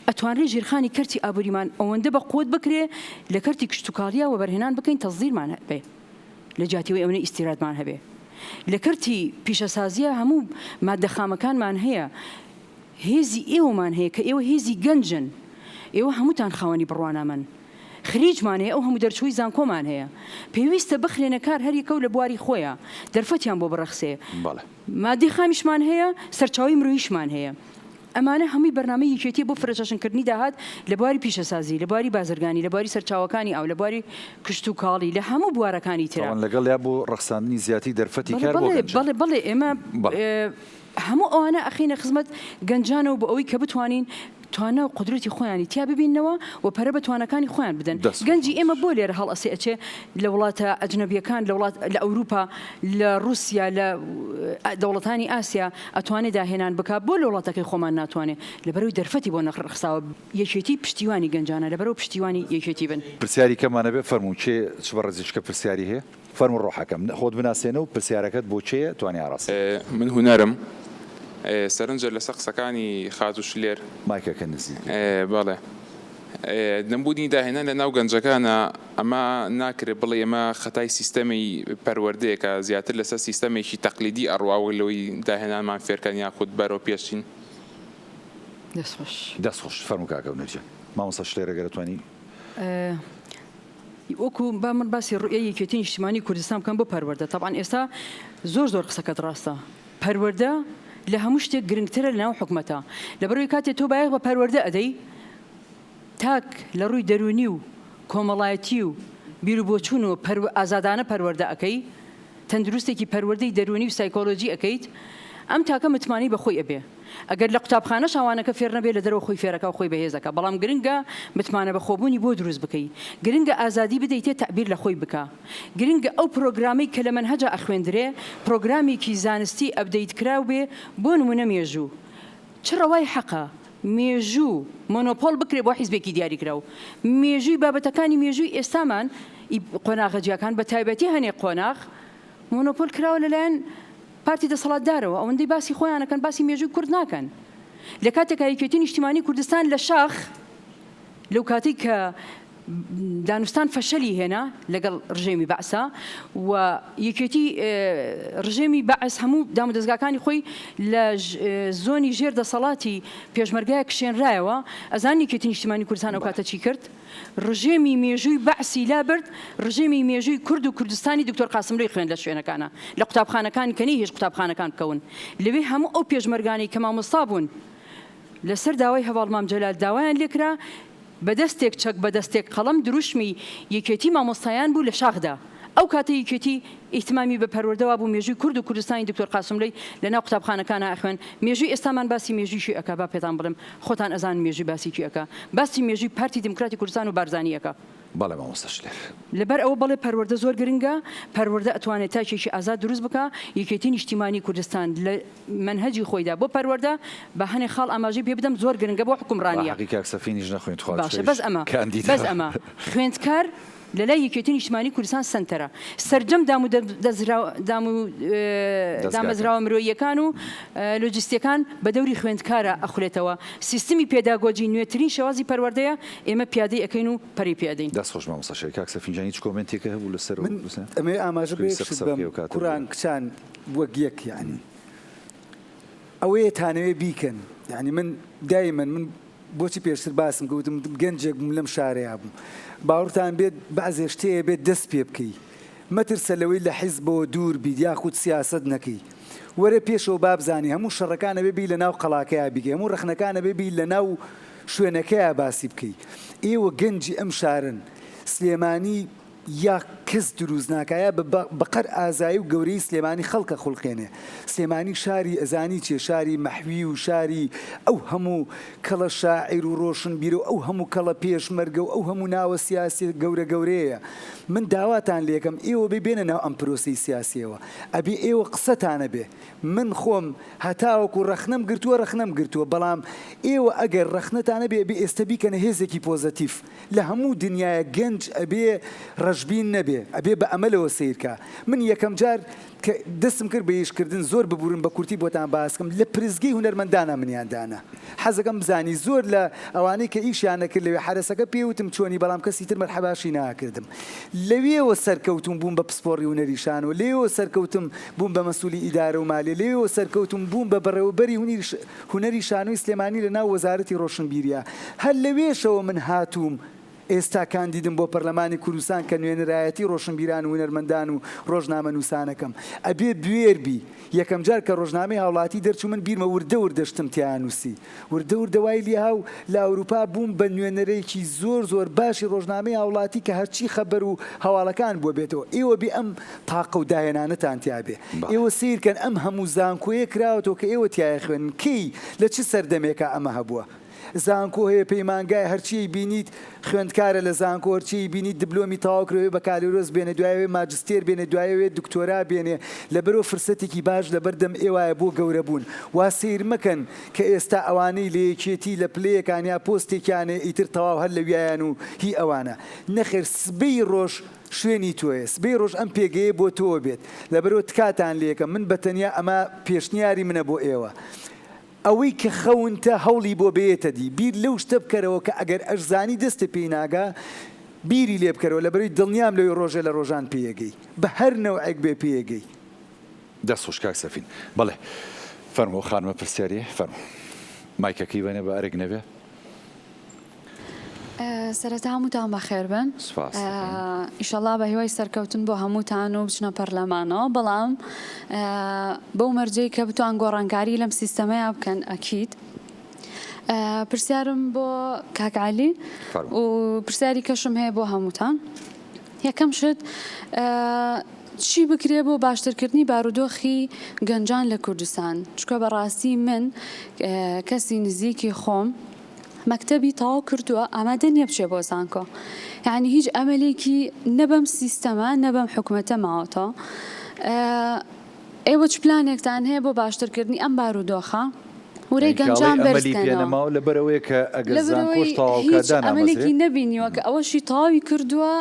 ئەتوانرێ ژێرخانی کەرتی ئابووریمان ئەوەندە بە قوت بکرێ لە کەرتی کشتوکاڵیا وەبەرهێنان بکەین تەسدیرمان هەبێ لە جیاتی ئەوەی ئەونە ئیستیرادمان هەبێ لە کەرتی پیشەسازیا هەموو مادە خامەکانمان هەیە هێزی ئێوەمان هەیە کە ئێوە هێزی گەنجن ئێوە هەمووتان خاوەنی بڕوانامەن خریجمان هەیە ئەو هەموو دەرچووی زانکۆمان هەیە پێویستە بخرێنە کار هەریەکەو لە بواری خۆیا دەرفەتیان بۆ بڕەخسێ مادەی خامیشمان هەیە سەرچاوەی مرۆییشمان هەیە ئەمانە هەمووی بەرنامەی یەکێتیە بۆ فرەچەشنکردنی داهات لە بواری پیشەسازی، لە بواری بازرگانی، لە بواری سەرچاوەکانی ئاو، لە بواری کشتوکاڵی، لە هەموو بوارەکانی ترا. تاوان لەگەڵیا بۆ ڕەخساندنی زیاتری دەرفەتی بەڵێ کار بۆ بەڵێ گەنجان. بەڵێ بەڵێ ئێمە بەڵێ. هەموو ئەوانە ئەخەینە خزمەت گەنجانەوە بۆ ئەوەی کە بتوانین توانا و قودرەتی خۆیانی تیا ببیننەوە و پەرە بە تواناکانی خۆیان بدەن. دەست خۆش گەنجی ئێمە مامۆستا. بۆ لێرە هەڵئەسێ ئەچێ لە وڵاتە ئەجنەبیەکان، لە وڵات لە ئەوروپا، لە ڕوسیا، لە دەوڵەتانی ئاسیا ئەتوانێ داهێنان بکا، بۆ لە وڵاتەکەی خۆمان ناتوانێ؟ لەبەرئەوەی دەرفەتی بۆ نەڕەخساوە. یەکێتی پشتیوانی گەنجانە، لەبەرئەوە پشتیوانی یەکێتی بن. پرسیاری کەمان هەبێ فەرموو کێ چ بەڕێزیشکە پرسیاری هەیە فەرموو ڕۆحەکەم خۆت بناسێنە و پرسیارەکەت بۆ کێیە توانی ئاڕاستەی بکە. من هونەرم سەرنجە لەسەر قسەکانی خاتوو شلێر. مایکەکە نزیک. بەڵێ. نەبوونی داهێنان لە ناو گەنجەکانە، ئەمە ناکرێت بڵێی ئەمە خەتای سیستەمی پەروەردەیە کە زیاتر لەسەر سیستەمێکی تەقلیدی ئەڕوا وەک لەوەی داهێنانمان فێرکەن یاخود بەرەو پێش چین. دەست خۆش. دەست خۆش فەرموو کاکە هونەر گیان. مامۆستا شلێر ئەگەر ئەتوانی. وەکو با من باسی ڕوئیای یەکێتی نیشتیمانی کوردستان بکەم بۆ پەروەردە تەبعەن ئێستا زۆر زۆر قسەکەت ڕاستە پەروەردە لە هەموو شتێک گرنگترە لەناو حکومەتە لەبەرئەوەی کاتێ تۆ بایەخ بە پەروەردە ئەدەی تاک لە ڕووی دەروونی و کۆمەڵایەتی و بیروبۆچوون و ئازادانە پەروەردە ئەکەی تەندروستێکی پەروەردەی دەروونی و سایکۆلۆجی ئەکەیت ئەم تاکە متمانەی بە خۆی ئەبێ ئەگەر لە قوتابخانەش ئەوانەکە فێر نەبێ لە دەرەوە خۆی فێرەکا و خۆی بەهێز ئەکا بەڵام گرنگە متمانە بەخۆبوونی بۆ دروست بکەی گرنگە ئازادی بدەیتێ تەعبیر لە خۆی بکا گرنگە ئەو پرۆگرامەی کە لە مەنهەجا ئەخوێندرێ پرۆگرامێکی زانستی update کراو بێ بۆ نمونە مێژوو چ ڕەوای حەقە مێژوو مۆنۆپۆڵ بکرێ بۆ حیزبێکی دیاریکراو مێژووی بابەتەکانی مێژووی ئێستامان ی قۆناغە جیاکان بە تایبەتی هەنێ قۆناغ. مۆنۆپۆل کراوە لەلایەن پارتی دەسەڵاتدارەوە، ئەوەندەی باسی خۆیان ئەکەن باسی مێژووی کورد ناکەن. لە کاتێکا یەکێتی نیشتیمانی کوردستان لە شاخ لەو کاتەی کە دانوستان فەشەلی هێنا لەگەڵ ڕژێمی بەعسا و یەکێتی ڕژێمی بەعس هەموو دامودەزگاکانی خۆی لە زۆنی ژێر دەسەڵاتی پێشمەرگایە کشێنرایەوە، ئەزانن یەکێتی نیشتیمانی کوردستان ئەو کاتە چی کرد؟ ڕژێمی مێژووی بەعسی لابرد، ڕژێمی مێژووی کورد و کوردستانی دکتۆر قاسملوی خوێند لە شوێنەکانا، لە قوتابخانەکان کە نەیهێشت قوتابخانەکان بکەون، لەوێ هەموو ئەو پێشمەرگانەی کە مامۆستا بوون لەسەر داوای هەڤاڵ مام جەلال داوایان لێکرا بە دەستێک چەک بە دەستێک قەڵەم دروشمی یەکێتی مامۆستایان بوو لە شاخدا. ئەو کاتە یەکێتی ئیهتمامی بە پەروەردە وابوو مێژووی کورد و کوردستانی دکتۆر قاسملوی لە ناو قوتابخانەکانا ئەخوێن مێژووی ئێستامان باسی مێژووی کی ئەکا با پێتان بڵێم خۆتان ئەزانن مێژووی باسی کی ئەکا باسی مێژووی پارتی دیموکراتی کوردستان و بارزانی ئەکا. بەڵێ مامۆستا شلێر. لەبەر ئەوە بەڵێ پەروەردە زۆر گرنگە، پەروەردە ئەتوانێ تاکێکی ئازاد دروست بکا، یەکێتی نیشتیمانی کوردستان لە مەنهەجی خۆیدا بۆ پەروەردە با هەنێ خاڵ ئاماژەی پێ بدەم زۆر گرنگە بۆ با حوکمڕانیە. حەقی کاک سەفینیش نەخۆین تخوا باشە چونکە بەس ئەمە کاندیدە. بەس ئەمە خوێندکار لە لای یەکێتی نیشتمانی کوردستان سەنتەرە. سەرجەم دام و دام و دامەزراوە مرۆییەکان و لۆجستییەکان بە دەوری خوێندکارا ئەخولێتەوە. سیستمی پێداگۆجی نوێترین شێوازی پەروەردەیە، ئێمە پیادەی ئەکەین و پەرەی پێ ئەدەین. دەست خۆش مامۆستا شێر. کاک سەفین گیان هیچ کۆمێنتێکە هەبوو لەسەر ئەو من ئەمەوێ ئاماژە بە یەک شت بەم، کوڕان کچان وەک یەک یانی ئەوەیە تانەوێ بیکەن یانی من دایمەن من بۆچی پێشتر باسم کرد وتم گەنجێک بووم لەم شارەیا بووم باوەڕتان بێت بەعزێ شتێ بێت دەست پێ بکەی مەترسە لەوەی لە حیزبەوە دوور بیت یاخود سیاسەت نەکەی وەرە پێشەوە بابزانی هەموو شەڕەکان ئەبێ بی لەناو قەڵاکەیا بیکەی هەموو ڕەخنەکان ئەبێ بی لەناو شوێنەکەیا باسی بکەی ئێوە گەنجی ئەم شارەن سلێمانی یا کەس دروست ناکا یا بە قەر ئازایی و گەورەیی سلێمانی خەڵک ئەخولقێنێ سلێمانی شاری ئەزانی چیە شاری مەحوی و شاری ئەو هەموو کەڵە شاعیر و ڕۆشنبیرە و ئەو هەموو کەڵە پێشمەرگە و ئەو هەموو ناوە سیاسیە گەورە گەورەیە من داواتان لێکەم ئێوە بێ بێنە ناو ئەم پرۆسەی سیاسیەوە ئەبێ ئێوە قسەتان ئەبێ من خۆم هەتاوەکو ڕەخنەم گرتووە ڕەخنەم گرتووە بەڵام ئێوە ئەگەر ڕەخنەتان ئەبێ ئەبێ ئێستە بیکەنە هێزێکی پۆزەتیف لە هەموو دنیایە گەنج ئەبێ ڕەشبین نەبێ ئەبێ بە ئەمەلەوە سەیر کا من یەکەم جار کە دەستم کرد بە ئیش کردن زۆر ببورن بە کورتی بۆتان باس کەم لە پرسگەی هونەرمەندانا منیان دانا حەزەکەم بزانی زۆر لە ئەوانەی کە ئیشیان نەکرد لەوێ حەرەسەکە پێ وتم چۆنی بەڵام کەسی تر مەرحەباشی ناکردم لەوێوە سەرکەوتوم بووم بە پسپۆڕی هونەری شانۆ لەوێوە سەرکەوتم بووم بە مەسولی ئیدارە و مالیە لەوێوە سەرکەوتم بووم بە بەڕێوەبەری هونەری شانۆی سلێمانی لە ناو وەزارەتی ڕۆشنبیریە هەر لەوێشەوە من هاتووم ئێستا کاندیدم بۆ پەرلەمانی کوردستان کە نوێنەرایەتی ڕۆشنبیران و هونەرمەندان و ڕۆژنامەنووسانەکەم. ئەبێ بوێر بی. یەکەم جار کە ڕۆژنامەی هاوڵاتی دەرچوو من بیرمە وردە وردە شتم تیا نووسی. وردە وردە وای لێها و لە ئەوروپا بووم بە نوێنەرێکی زۆر زۆر باشی ڕۆژنامەی هاوڵاتی کە هەرچی خەبەر و هەواڵەکان بووە بێتەوە. ئێوە بێ ئەم تاقە و داهێنانەتان تیا بێ. ئێوە سەیر کەن ئەم هەموو زانکۆیە کراوەتەوە کە ئێوە تیایا خوێنن کەی لە چ سەردەمێکا ئەمە هەبووە؟ زانکۆ هەیە پەیمانگای هەرچیی بینیت خوێندکارە لە زانکۆ هەرچیی بینیت دبلۆمی تەواو کرەوێ بەکالۆرۆس بێنێ دوایەوێ ماجستێر بێنێ دوایەوێ دکتۆرا بێنێ لەبەرئەوە فرسەتێکی باش لەبەر دەم ئێوایە بۆ گەورە بوون وا سەیر مەکەن کە ئێستا ئەوانەی لە یەکێتی لە پلەیەکان یا پۆستێکیانەیە ئیتر تەواو هەر لەویایان و هی ئەوانە نەخێر سبەی ڕۆژ شوێنی تۆیە سبەی ڕۆژ ئەم پێگەیە بۆ تۆوە بێت لەبەرئەوە تکاتان لێکەم من بەتەنیا ئەمە پێشنیاری منە بۆ ئێوە ئەوەی کە خەونتە هەوڵی بۆ بێیەتە دی، بیر لەو شتە بکەرەوە کە ئەگەر ئەشزانی دەستت پێی ناگا، بیری لێ بکەرەوە لەبەرئەوەی دڵنیام لەوەی ڕۆژێ لە ڕۆژان پێیەگەی. بە هەر نەوعێک بێ پێیەگەی. دەست خۆش کاک سەفین. بەڵێ فەرموو ئەو خانمە پرسیاری فەرموو. مایکەکەی بەنێ بە ئەرک نەبێ. سەرەتا هەمووتان بەخێربن سوپاس دەکەین. ئیشەڵا بە هیوای سەرکەوتن بۆ هەمووتان و بچنە پەرلەمانەوە بەڵام بەو مەرجەی کە بتوان گۆڕانکاری لەم سیستەمەیا بکەن ئەکید پرسیارم بۆ کاک عەلی فەرموو. و پرسیاری کەشم هەیە بۆ هەمووتان یەکەم شت چی بکرێ بۆ باشترکردنی بارودۆخی گەنجان لە کوردستان چونکە بەڕاستی من کەسی نزیکی خۆم مەکتەبی تەواو کردووە ئامادە نییە بچێ بۆ زانکۆ یعنی هیچ ئەمەلێکی نە بەم سیستەمە نە بەم حکومەتە ماوەتەوە ئێوە چ پلانێکتان هەیە بۆ باشترکردنی ئەم بارودۆخە ورەی گەنجان ئەمەلی بەرزکەنەوە پێنەماوە لەبەرئەوەیە کە ئەگەر زانکۆش لەبەرئەوەی تەواو هیچ کات ئەمەلێکی دانامەزرێ. نەبینیوە کە ئەوەشی تەواوی کردووە.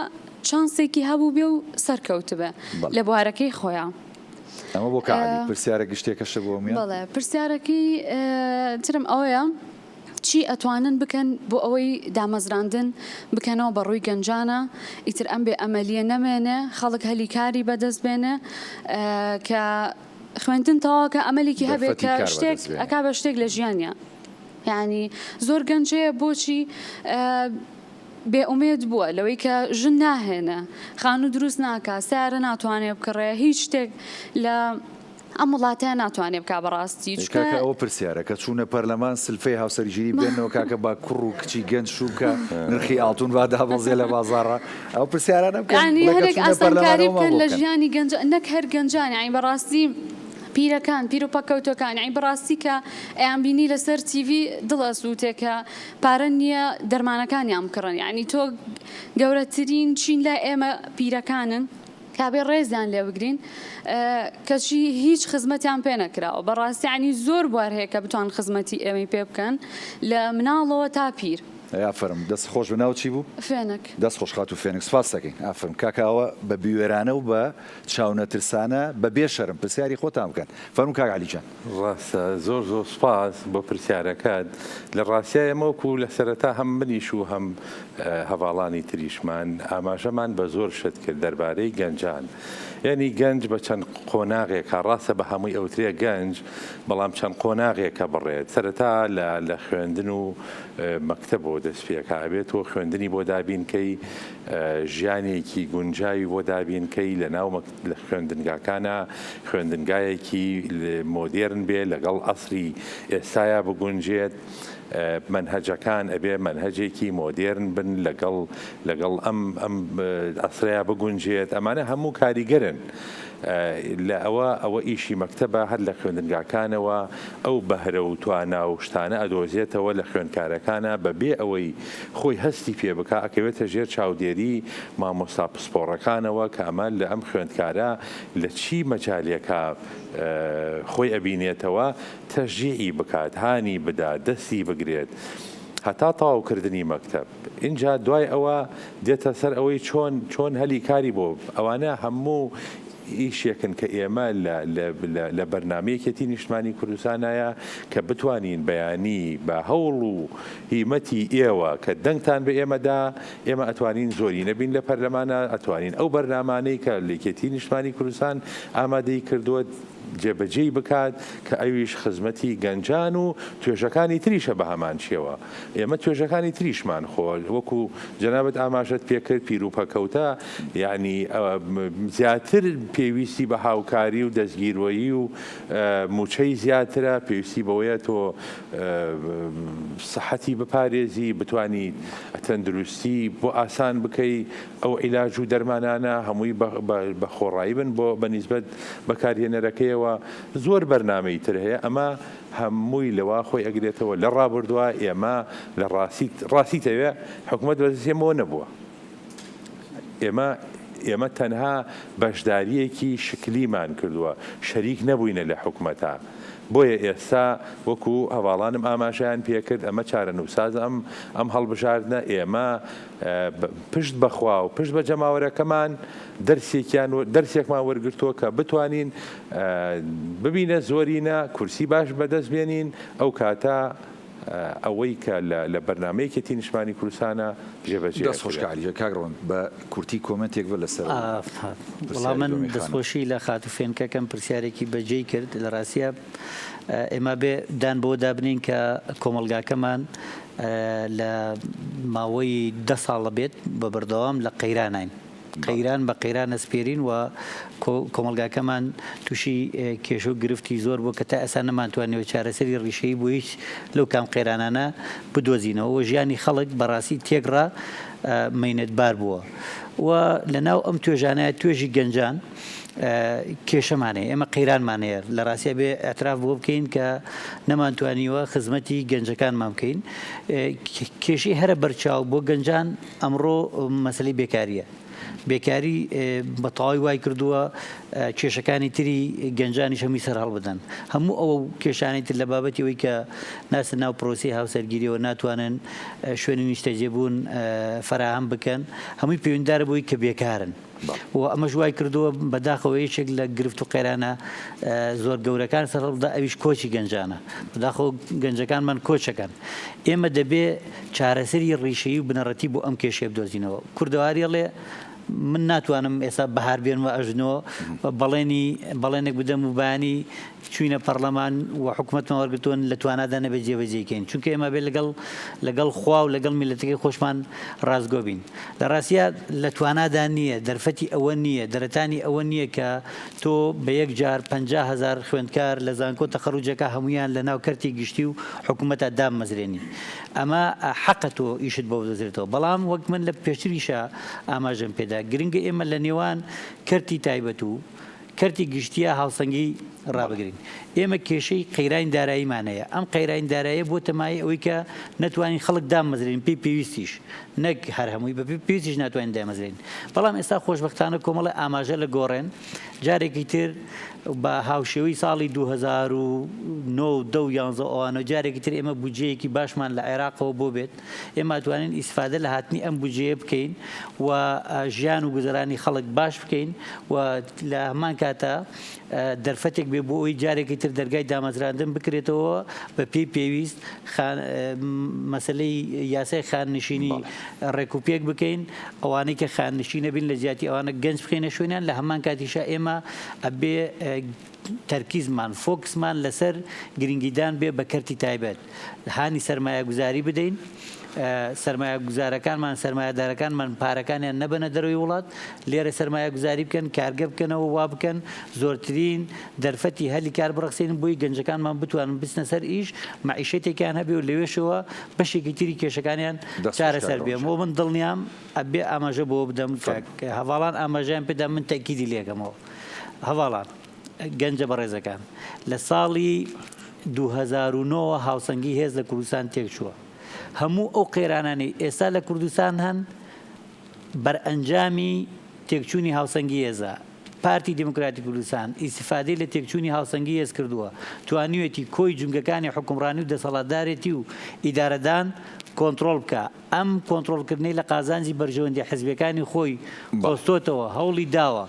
چانسێکی هەبووبێ و سەرکەوتبێ لە بوارەکەی خۆیا. ئەمە بۆ کاک عەلی، پرسیارە گشتیەکەشت بۆ هەموویان؟ بەڵێ، پرسیارەکەی ترم ئەوەیە چی ئەتوانن بکەن بۆ ئەوەی دامەزراندن بکەنەوە بە ڕووی گەنجانە ئیتر ئەم بێ ئەمەلیە نەمێنێ خەڵک هەلی کاری بەدەست بێنێ کە خوێندن تەواوکە ئەمەلێکی هەبێ دەرفەتی کە کار شتێک بەدەست بێنێ. ئەکا بە شتێک لە ژیانیا یانی زۆر گەنج هەیە بۆچی بێ ئومێد بووە لەوەی کە ژن ناهێنێ خانوو دروست ناکا سەیارە ناتوانێ بکڕێ هیچ شتێک لە ئەم وڵاتەیە ناتوانێ بکا بەڕاستی ئەی چونکە کاکە ئەوە پرسیارە کە چوونە پەرلەمان سلفەی هاوسەرگیری بێنەوە کاکە با کوڕ و کچی گەنج شوو بکا نرخی ئاڵتون با دابەزێ لە بازاڕا ئەو پرسیارانە بکەن یانی بڵێ کە هەرێک چوونە پەرلەمان ئاسانکاری ئەوەمان بکەن بۆ لە بکەن. ژیانی گەنج نەک هەر گەنجان یانی بەڕاستی پیرەکان پیر و پەککەوتوەکان یانی بەڕاستی کە ئەیانبینی لەسەر تیڤی دڵ ئەسووتێ کە پارە نییە دەرمانەکانیان بکڕن یانی تۆ گەورەترین چین لای ئێمە پیرەکانن کابێ ڕێزیان لێ بگرین کەچی هیچ خزمەتیان پێ نەکراوە بەڕاستی یانی زۆر بوار هەیە کە بتوان خزمەتی ئێمەی پێ بکەن لە مناڵەوە تا پیر. ئەی ئافەرم دەست خۆش بێ ناوت چی بوو؟ فێنک. دەست خۆش خاتوو فێنک سوپاست دەکەین ئافەرم کاکە ئەوە بە بوێرانە و بە چاونەترسانە بە بێ شەرم پرسیاری خۆتان بکەن فەرموو کاک عەلی گیان. ڕاستە زۆر زۆر سوپاس بۆ پرسیارەکەت لە ڕاستیا ئێمە وەکو لە سەرەتا هەم منیش و هەم هەڤاڵانی تریشمان ئاماژەمان بە زۆر شت کرد دەربارەی گەنجان یعنی گەنج بە چەند قۆناغێکە ڕاستە بە هەمووی ئەوترێ گەنج بەڵام چەند قۆناغێکە بڕێت سەرەتا لە لە خوێندن و مەکتەبەوە دەست پێکا ئەبێت تۆ خوێندنی بۆ دابین کەی ژیانێکی گونجاوی بۆ دابین کەی لە ناو لە خوێندنگاکانە خوێندنگایەکی مۆدێرن بێ لەگەڵ ئەسری ئێستایا بگونجێت مەنهەجەکان ئەبێ مەنهەجێکی مۆدێرن بن لەگەڵ لەگەڵ ئەم ئەم ئەسرەیا بگونجێت ئەمانە هەموو کاریگەرن لە ئەوە ئەوە ئیشی مەکتەبە هەر لە خوێندنگاکانەوە ئەو بەهرە و توانا و شتانە ئەدۆزێتەوە لە خوێندکارەکانا بە بێ ئەوەی خۆی هەستی پێ بکا ئەکەوێتە ژێر چاودێری مامۆستا پسپۆڕەکانەوە کە ئەمە لە ئەم خوێندکارە لە چی مەجالێکا خۆی ئەبینێتەوە تەشجیعی بکات هانی بدا دەستی بگرێت هەتا تەواوکردنی مەکتەب ئینجا دوای ئەوە دێتە سەر ئەوەی چۆن چۆن هەلی کاری بۆ ئەوانە هەموو ئیشێکن کە ئێمە لە لە لە لە بەرنامەی یەکێتی نیشتمانی کوردستانایە کە بتوانین بەیانی بە هەوڵ و هیمەتی ئێوە کە دەنگتان بە ئێمە دا ئێمە ئەتوانین زۆرینە بین لە پەرلەمانا ئەتوانین ئەو بەرنامانەی کە یەکێتی نیشتمانی کوردستان ئامادەی کردووە جێبەجێی بکات کە ئەویش خزمەتی گەنجان و توێژەکانی تریشە بە هەمان شێوە ئێمە توێژەکانی تریشمان خۆ وەکو جەنابت ئاماژەت پێکرد پیروپەکەوتە یعنی زیاتر پێویستی بە هاوکاری و دەستگیرۆیی و موچەی زیاترە پێویستی بەوەیە تۆ سەحەتی بپارێزی بتانی تەندروستی بۆ ئاسان بکەی ئەو عیلاج و دەرمانانە هەمووی بە خۆڕایی بن بۆ بە نیسبەت بەکارهێنەرەکەیەوە زۆر بەرنامەی تر هەیە ئەمە هەمووی لەوا خۆی ئەگرێتەوە لە ڕابردووە ئێمە لە ڕاستی ڕاستی تەوێ حکومەت بەدەست ئێمەوە نەبووە ئێمە ئێمە تەنها بەشداریەکی شکلیمان کردووە شەریک نەبووینە لە حکومەتە بۆیە ئێستا وەکو هەواڵانم ئاماژەیان پێکرد ئەمە چارەنووساز ئەم ئەم هەڵبژاردنە ئێمە پشت بە خوا و پشت بە جەماوەرەکەمان دەرسێکیان دەرسێکمان وەرگرتووە کە بتوانین ببینە زۆرینە کورسی باش بەدەست بێنین ئەو کاتە ئەوەی کە لە بەرنامەی یەکێتی نیشتمانی کوردستانە جێبەجێ دەست خۆش کاک عەلی کاک ڕەوەند بە کورتی کۆمێنتێک بە لەسەر وەڵا من دەستخۆشی لە خاتوو فێنکەکەم پرسیارێکی بەجێی کرد لە ڕاستیە ئێمە بێ دان بەوە دابنین کە کۆمەڵگاکەمان لە ماوەی دە ساڵە بێت بە بەردەوام لە قەیرانین قەیران بە قەیران ئەسپێرین و کۆمەڵگاکەمان تووشی کێشە و گرفتی زۆر بوو کە تا ئێستا نەمانتوانیوە چارەسەری ڕیشەیی بۆ هیچ لەو کام قەیرانانە بدۆزینەوە و ژیانی خەڵک بەڕاستی تێکڕا مەینەتبار بووە و لەناو ئەم توێژانە توێژی گەنجان کێشەمان هەیە ئێمە قەیرانمان هەیە لە ڕاستیا بێ ئەتراف بۆ بکەین کە نەمانتوانیوە خزمەتی گەنجەکانمان بکەین کێشەی هەرە بەرچاو بۆ گەنجان ئەمڕۆ مەسلەی بێکاریە. بێکاری بە تەواوی وای کردووە کێشەکانی تری گەنجانیش هەمووی سەرهەڵبدەن. هەموو ئەوە و کێشانەی تر لە بابەتی ئەوەی کە ناچنە ناو پرۆسەی هاوسەرگیریەوە ناتوانن شوێنی نیشتەجێبوون فەراهەم بکەن هەمووی پەیوەندیدارە بەوەی کە بێکارن و ئەمەش وای کردووە بەداخەوە یەکێک لە گرفت و قەیرانە زۆر گەورەکان سەرهەڵبدا ئەویش کۆچی گەنجانە بەداخەوە گەنجەکانمان کۆچەکەن ئێمە دەبێ چارەسەری ڕیشەیی و بنەڕەتی بۆ ئەم کێشەیە بدۆزینەوە کوردەواری ئەڵێ من ناتوانم ئێستا بەهار بێنمە ئەژنۆ بەڵێنی بەڵێنێک بدەم و بەیانی چوینە پەڕلەمان و حکومەتمان وەرگرتووە لە توانادا نەبێت جێبەجێی کەین چونکە ئێمە بێت لەگەڵ لەگەڵ خوا و لەگەڵ میللەتەکەی خۆشمان ڕاستگۆ بین لە ڕاستیا لە توانادا نییە دەرفەتی ئەوە نییە دەرەتانی ئەوە نییە کە تۆ بە یەک جار 50 هەزار خوێندکار لە زانکۆ تەخەروجەکە هەمویان لە ناو کەرتی گشتی و حکوومەتە دامەزرێنی ئەمە حەقە تۆ ئیشت بۆ بدۆزرێتەوە بەڵام وەک من لە پێشتریشا ئاماژەم پێدا گرنگە ئێمە لە نێوان کەرتی تایبەت و کەرتی گشتییە هاوسەنگی ڕابگرین. ئێمە کێشەی قەیرانی داراییمان هەیە، ئەم قەیرانی داراییە بۆتە مایەی ئەوەی کە نەتوانین خەڵک دابمەزرێنین پێی پێویستیش نەک هەر هەمووی بە پێی پێویستیش ناتوانین دایمەزرێنین. بەڵام ئێستا خۆشبەختانە کۆمەڵێ ئاماژە لە گۆڕێن جارێکی تر بە هاوشێوەی ساڵی 2009 و دە و یانزە و ئەوانە جارێکی تر ئێمە بودجەیەکی باشمان لە عێراقەوە بۆ بێت ئێمە ئەتوانین ئیسفادە لە هاتنی ئەم بودجەیە بکەین و ژیان و گوزەرانی خەڵک باش بکەین و لە هەمان کاتا دەرفەتێک بێ بۆ ئەوی جارێکی تر دەرگای دامەزراندن بکرێتەوە بە پێی پێویست مەسلەی یاسای خاننشینی ڕێکوپێک بکەین ئەوانەی کە خاننشینە بین لە جیاتی ئەوانە گەنج بخەینە شوێنیان لە هەمان کاتیشا ئێمە ئەبێ تەرکیزمان فۆکسمان لەسەر گرنگیدان بێ بە کەرتی تایبەت هانی سەرمایەگوزاری بدەین، سەرمایەگوزارەکانمان، سەرمایەدارەکانمان پارەکانیان نەبەنە دەرەوەی وڵات، لێرە سەرمایەگوزاری بکەن، کارگە بکەنەوە، وا بکەن زۆرترین دەرفەتی هەلی کار بڕەخسێنن بۆی گەنجەکانمان بتوانن بچنە سەر ئیش، مەعیشەتێکیان هەبێ و لەوێشەوە بەشێکی تری کێشەکانیان دەست خۆش کاک چارەسەر بێ. ڕەوشان. بۆ من دڵنیام ئەبێ ئاماژە بەوە بدەم کە فەرموو. هەڤاڵان ئاماژەیان پێدا من تەئکیدی لێکەمەوە. هەڤاڵان، گەنجە بەڕێزەکان، لە ساڵی 2009 وە هاوسەنگی هێز لە کوردستان تێکچووە. هەموو ئەو قەیرانانەی ئێستا لە کوردستان هەن بەرئەنجامی تێکچوونی هاوسەنگی هێزە. پارتی دیموکراتی کوردستان ئیستیفادەی لە تێکچوونی هاوسەنگی هێز کردووە، توانیویەتی کۆی جومگەکانی حوکمڕانی و دەسەڵاتدارێتی و ئیدارەدان کۆنتڕۆڵ بکا. ئەم کۆنتڕۆڵکردنەی لە قازانجی بەرژەوەندیە حزبیەکانی خۆی قۆستۆتەوە، هەوڵی داوە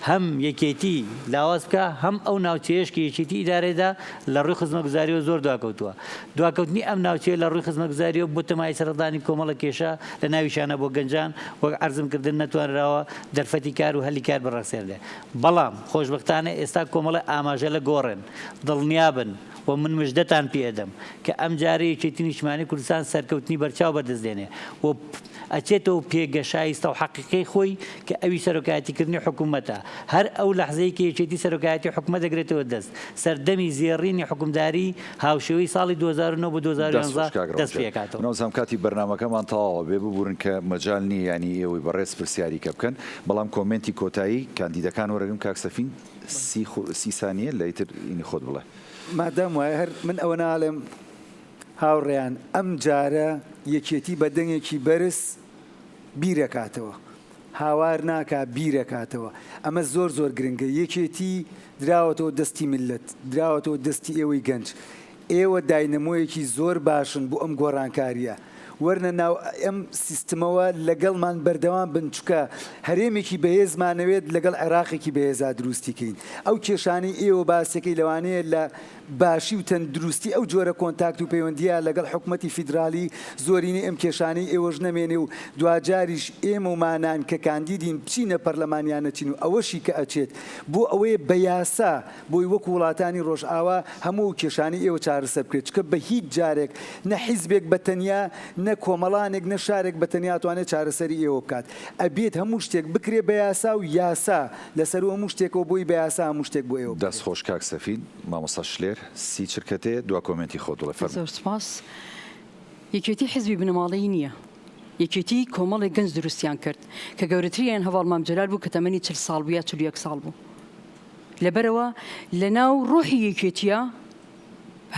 هەم یەکێتی لاواز بکا، هەم ئەو ناوچەیەش کە یەکێتی ئیدارەیدا لە ڕووی خزمەتگوزاریەوە زۆر دواکەوتووە. دواکەوتنی ئەم ناوچەیە لە ڕووی خزمەتگوزاریەوە بۆتە مایەی سەرهەڵدانی کۆمەڵێک کێشە لە ناویشیانە بۆ گەنجان وەک عەرزم کردن نەتوانراوە دەرفەتی کار و هەلی کار بڕەخسێنرێ. بەڵام خۆشبەختانە ئێستا کۆمەڵێ ئاماژە لە گۆڕێن. دڵنیابن و من مژدەتان پێ ئەدەم کە ئەمجارە یەکێتی نیشتمانی کوردستان سەرکەوتنی بەرچاو بەدەست دێنێ و ئەچێتەوە پێگە شایستە و حەقیقەی خۆی کە ئەویش سەرۆکایەتی کردنی حکوومەتە. هەر ئەو لەحزەی کە یەکێتی سەرۆکایەتی حکومەت دەگرێتەوە دەست، سەردەمی زێڕینی حوکمداری هاوشێوەی ساڵی 2009 بۆ دەست 2011 خۆش کاک دەست ڕەوجە. پێکاتەوە. ناوزام کاتی بەرنامەکەمان تەواوە بێ ببورن کە مەجال نیە یانی ئێوەی بەڕێز پرسیاری کە بکەن بەڵام کۆمێنتی کۆتایی کاندیدەکان وەرەگرم کاک سەفین سی سی سانیە لە ئیتر ئینی خۆت بڵێ. مادام وایە هەر من ئەوە ناڵێم هاوڕێیان ئەم جارە یەکێتی بە دەنگێکی بەرز بیرەکاتەوە هاوار ناکا بیرەکاتەوە ئەمە زۆر زۆر گرنگە یەکێتی دراوەتەوە دەستی میللەت دراوەتەوە دەستی ئێوەی گەنج ئێوە داینەمۆیەکی زۆر باشن بۆ ئەم گۆڕانکاریە وەرنە ناو ئەم سیستمەوە لەگەڵمان بەردەوام بن چونکە هەرێمێکی بەهێزمانەوێت لەگەڵ عێراقێکی بەهێزا دروستی کەین ئەو کێشانەی ئێوە باسیەکەی لەوانەیە لە باشی و تەندروستی ئەو جۆرە کۆنتاکت و پەیوەندیە لەگەڵ حکومەتی فیدرالی زۆرینەی ئەم کێشانەی ئێوەش نەمێنێ و دواجاریش ئێمە و مانان کە کاندیدین بچینە پەرلەمان یا نەچین و ئەوەشی کە ئەچێت بۆ ئەوەیە بە یاسا بۆی وەکو وڵاتانی ڕۆژئاوا هەموو ئەو کێشانەی ئێوە چارەسەر بکرێت چونکە بە هیچ جارێک نە حیزبێک بە تەنیا نە کۆمەڵانێک نە شارێک بە تەنیا توانێت چارەسەری ئێوە بکات ئەبێت هەموو شتێک بکرێت بە یاسا و یاسا لەسەروو هەموو شتێکەوە بۆی بە یاسا هەموو شتێک بۆ ئێوە دەست بکرێت. خۆش کاک سەفین. مامۆستا شلێر سی چرکەتێ دوا کۆمێنتی خۆت بڵێ فەرموو. زۆر سوپاس. یەکێتی حیزبی بنەماڵەیی نییە. یەکێتی کۆمەڵێک گەنج دروستیان کرد کە گەورەتریان هەڤاڵ مام جەلال بوو کە تەمەنی 40 ساڵ بوو یا 41 ساڵ بوو. لەبەرئەوە لەناو ڕۆحی یەکێتیە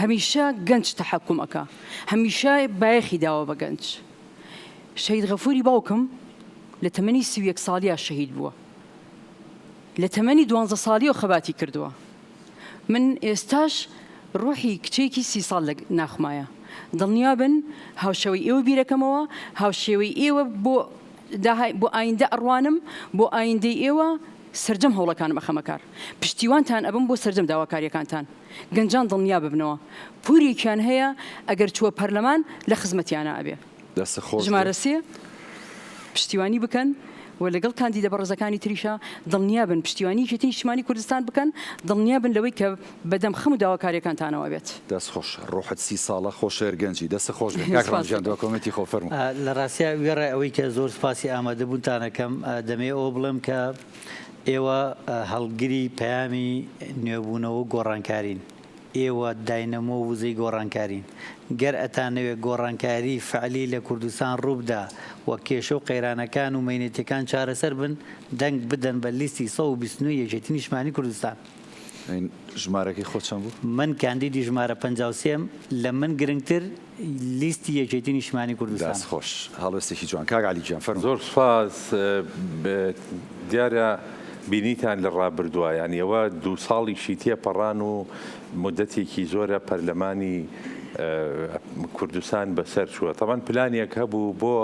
هەمیشە گەنج تەحەکوم ئەکا. هەمیشە بایەخی داوە بە گەنج. شەهید غەفوری باوکم. لە تەمەنی 31 ساڵیا شەهید بووە. لە تەمەنی دوانزە ساڵیەوە خەباتی کردووە. من ئێستاش ڕوحی کچێکی سی ساڵ لە ناخمایە. دڵنیابن هاوشێوەی ئێوە بیرەکەمەوە، هاوشێوەی ئێوە بۆ داهای بۆ ئایندە ئەڕوانم، بۆ ئایندەی ئێوە سەرجەم هەوڵەکانم ئەخەمە کار. پشتیوانتان ئەبم بۆ سەرجەم داواکاریەکانتان. گەنجان دڵنیا ببنەوە پورێکیان هەیە ئەگەر چووە پەرلەمان لە خزمەتیانا ئەبێ. دەستت خۆش بێ. ژمارە سێ، پشتیوانی بکەن و لەگەڵ کاندیدە بەڕێزەکانی تریشا دڵنیابن پشتیوانی یەکێتی نیشتیمانی کوردستان بکەن، دڵنیابن لەوەی کە بەدەم خەم و داواکاریەکانتانەوە ئەبێت. دەست خۆش ڕۆحت سی ساڵە خۆش هەر گەنجی دەستت خۆش بێ کاک ڕەنج گیان دوا کۆمێنتی خۆ فەرموو. لە ڕاستیا وێڕای ئەوەی کە زۆر سوپاسی ئامادەبوونتان ئەکەم دەمەوێ ئەوە بڵێم کە ئێوە هەڵگری پەیامی نوێبوونەوە و گۆڕانکارین. ئێوە داینەمۆ و وزەی گۆڕانکارین. گەر ئەتانەوێ گۆڕانکاری فعلی لە کوردستان ڕووبدا و کێشە و قەیرانەکان و مەینەتیەکان چارەسەر بن، دەنگ بدەن بە لیستی 129 یەکێتی نیشتمانی کوردستان. ژمارەکەی خۆت چەند بوو؟ من کاندیدی ژمارە 53 م، لە من گرنگتر لیستی یەکێتی نیشتمانی کوردستانە. دەست خۆش. هەڵوێستێکی جوان. کاک عەلی گیان فەرموو. زۆر سوپاس. دیارە بینیتان لە ڕابردووە یانی ئەوە دوو ساڵیشی تێپەڕان و مودەتێکی زۆرە پەرلەمانی کوردستان بەسەر چووە. تەبعەن پلانێک هەبوو بۆ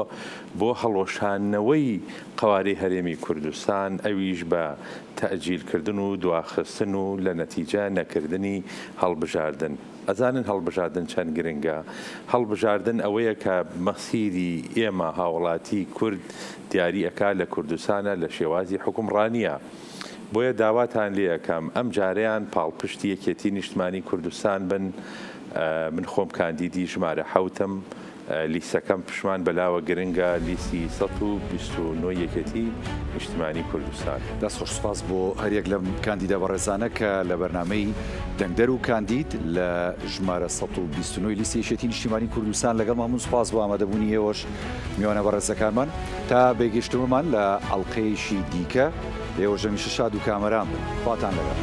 بۆ هەڵوەشاندنەوەی قەوارەی هەرێمی کوردستان ئەویش بە تەئجیل کردن و دواخستن و لە نەتیجە نەکردنی هەڵبژاردن. ئەزانن هەڵبژاردن چەند گرنگە؟ هەڵبژاردن ئەوەیە کە مەسیری ئێمە هاوڵاتی کورد دیاری ئەکا لە کوردستانە لە شێوازی حوکمڕانیە. بۆیە داواتان لێ ئەکەم ئەم جارەیان پاڵپشتی یەکێتی نیشتمانی کوردستان بن. من خۆم کاندیدی ژمارە حەوتم. لیستەکەم پشمان بەلاوە گرنگە لیستی 129 یەکێتی نیشتمانی کوردستان. دەست خۆش سوپاس بۆ هەریەک لەم کاندیدە بەڕێزانە کە لە بەرنامەی دەنگدەر و کاندید لە ژمارە 129 لیستی یەکێتی نیشتیمانی کوردستان لەگەڵمان بوون سوپاس بۆ ئامادەبوونی ئێوەش میوانە بەڕێزەکانمان تا بێگەشتنەوەمان لە ئەڵقەیەکی دیکە ئێوەش هەمیشە شاد و کامەران بن خواتان لەگەڵ.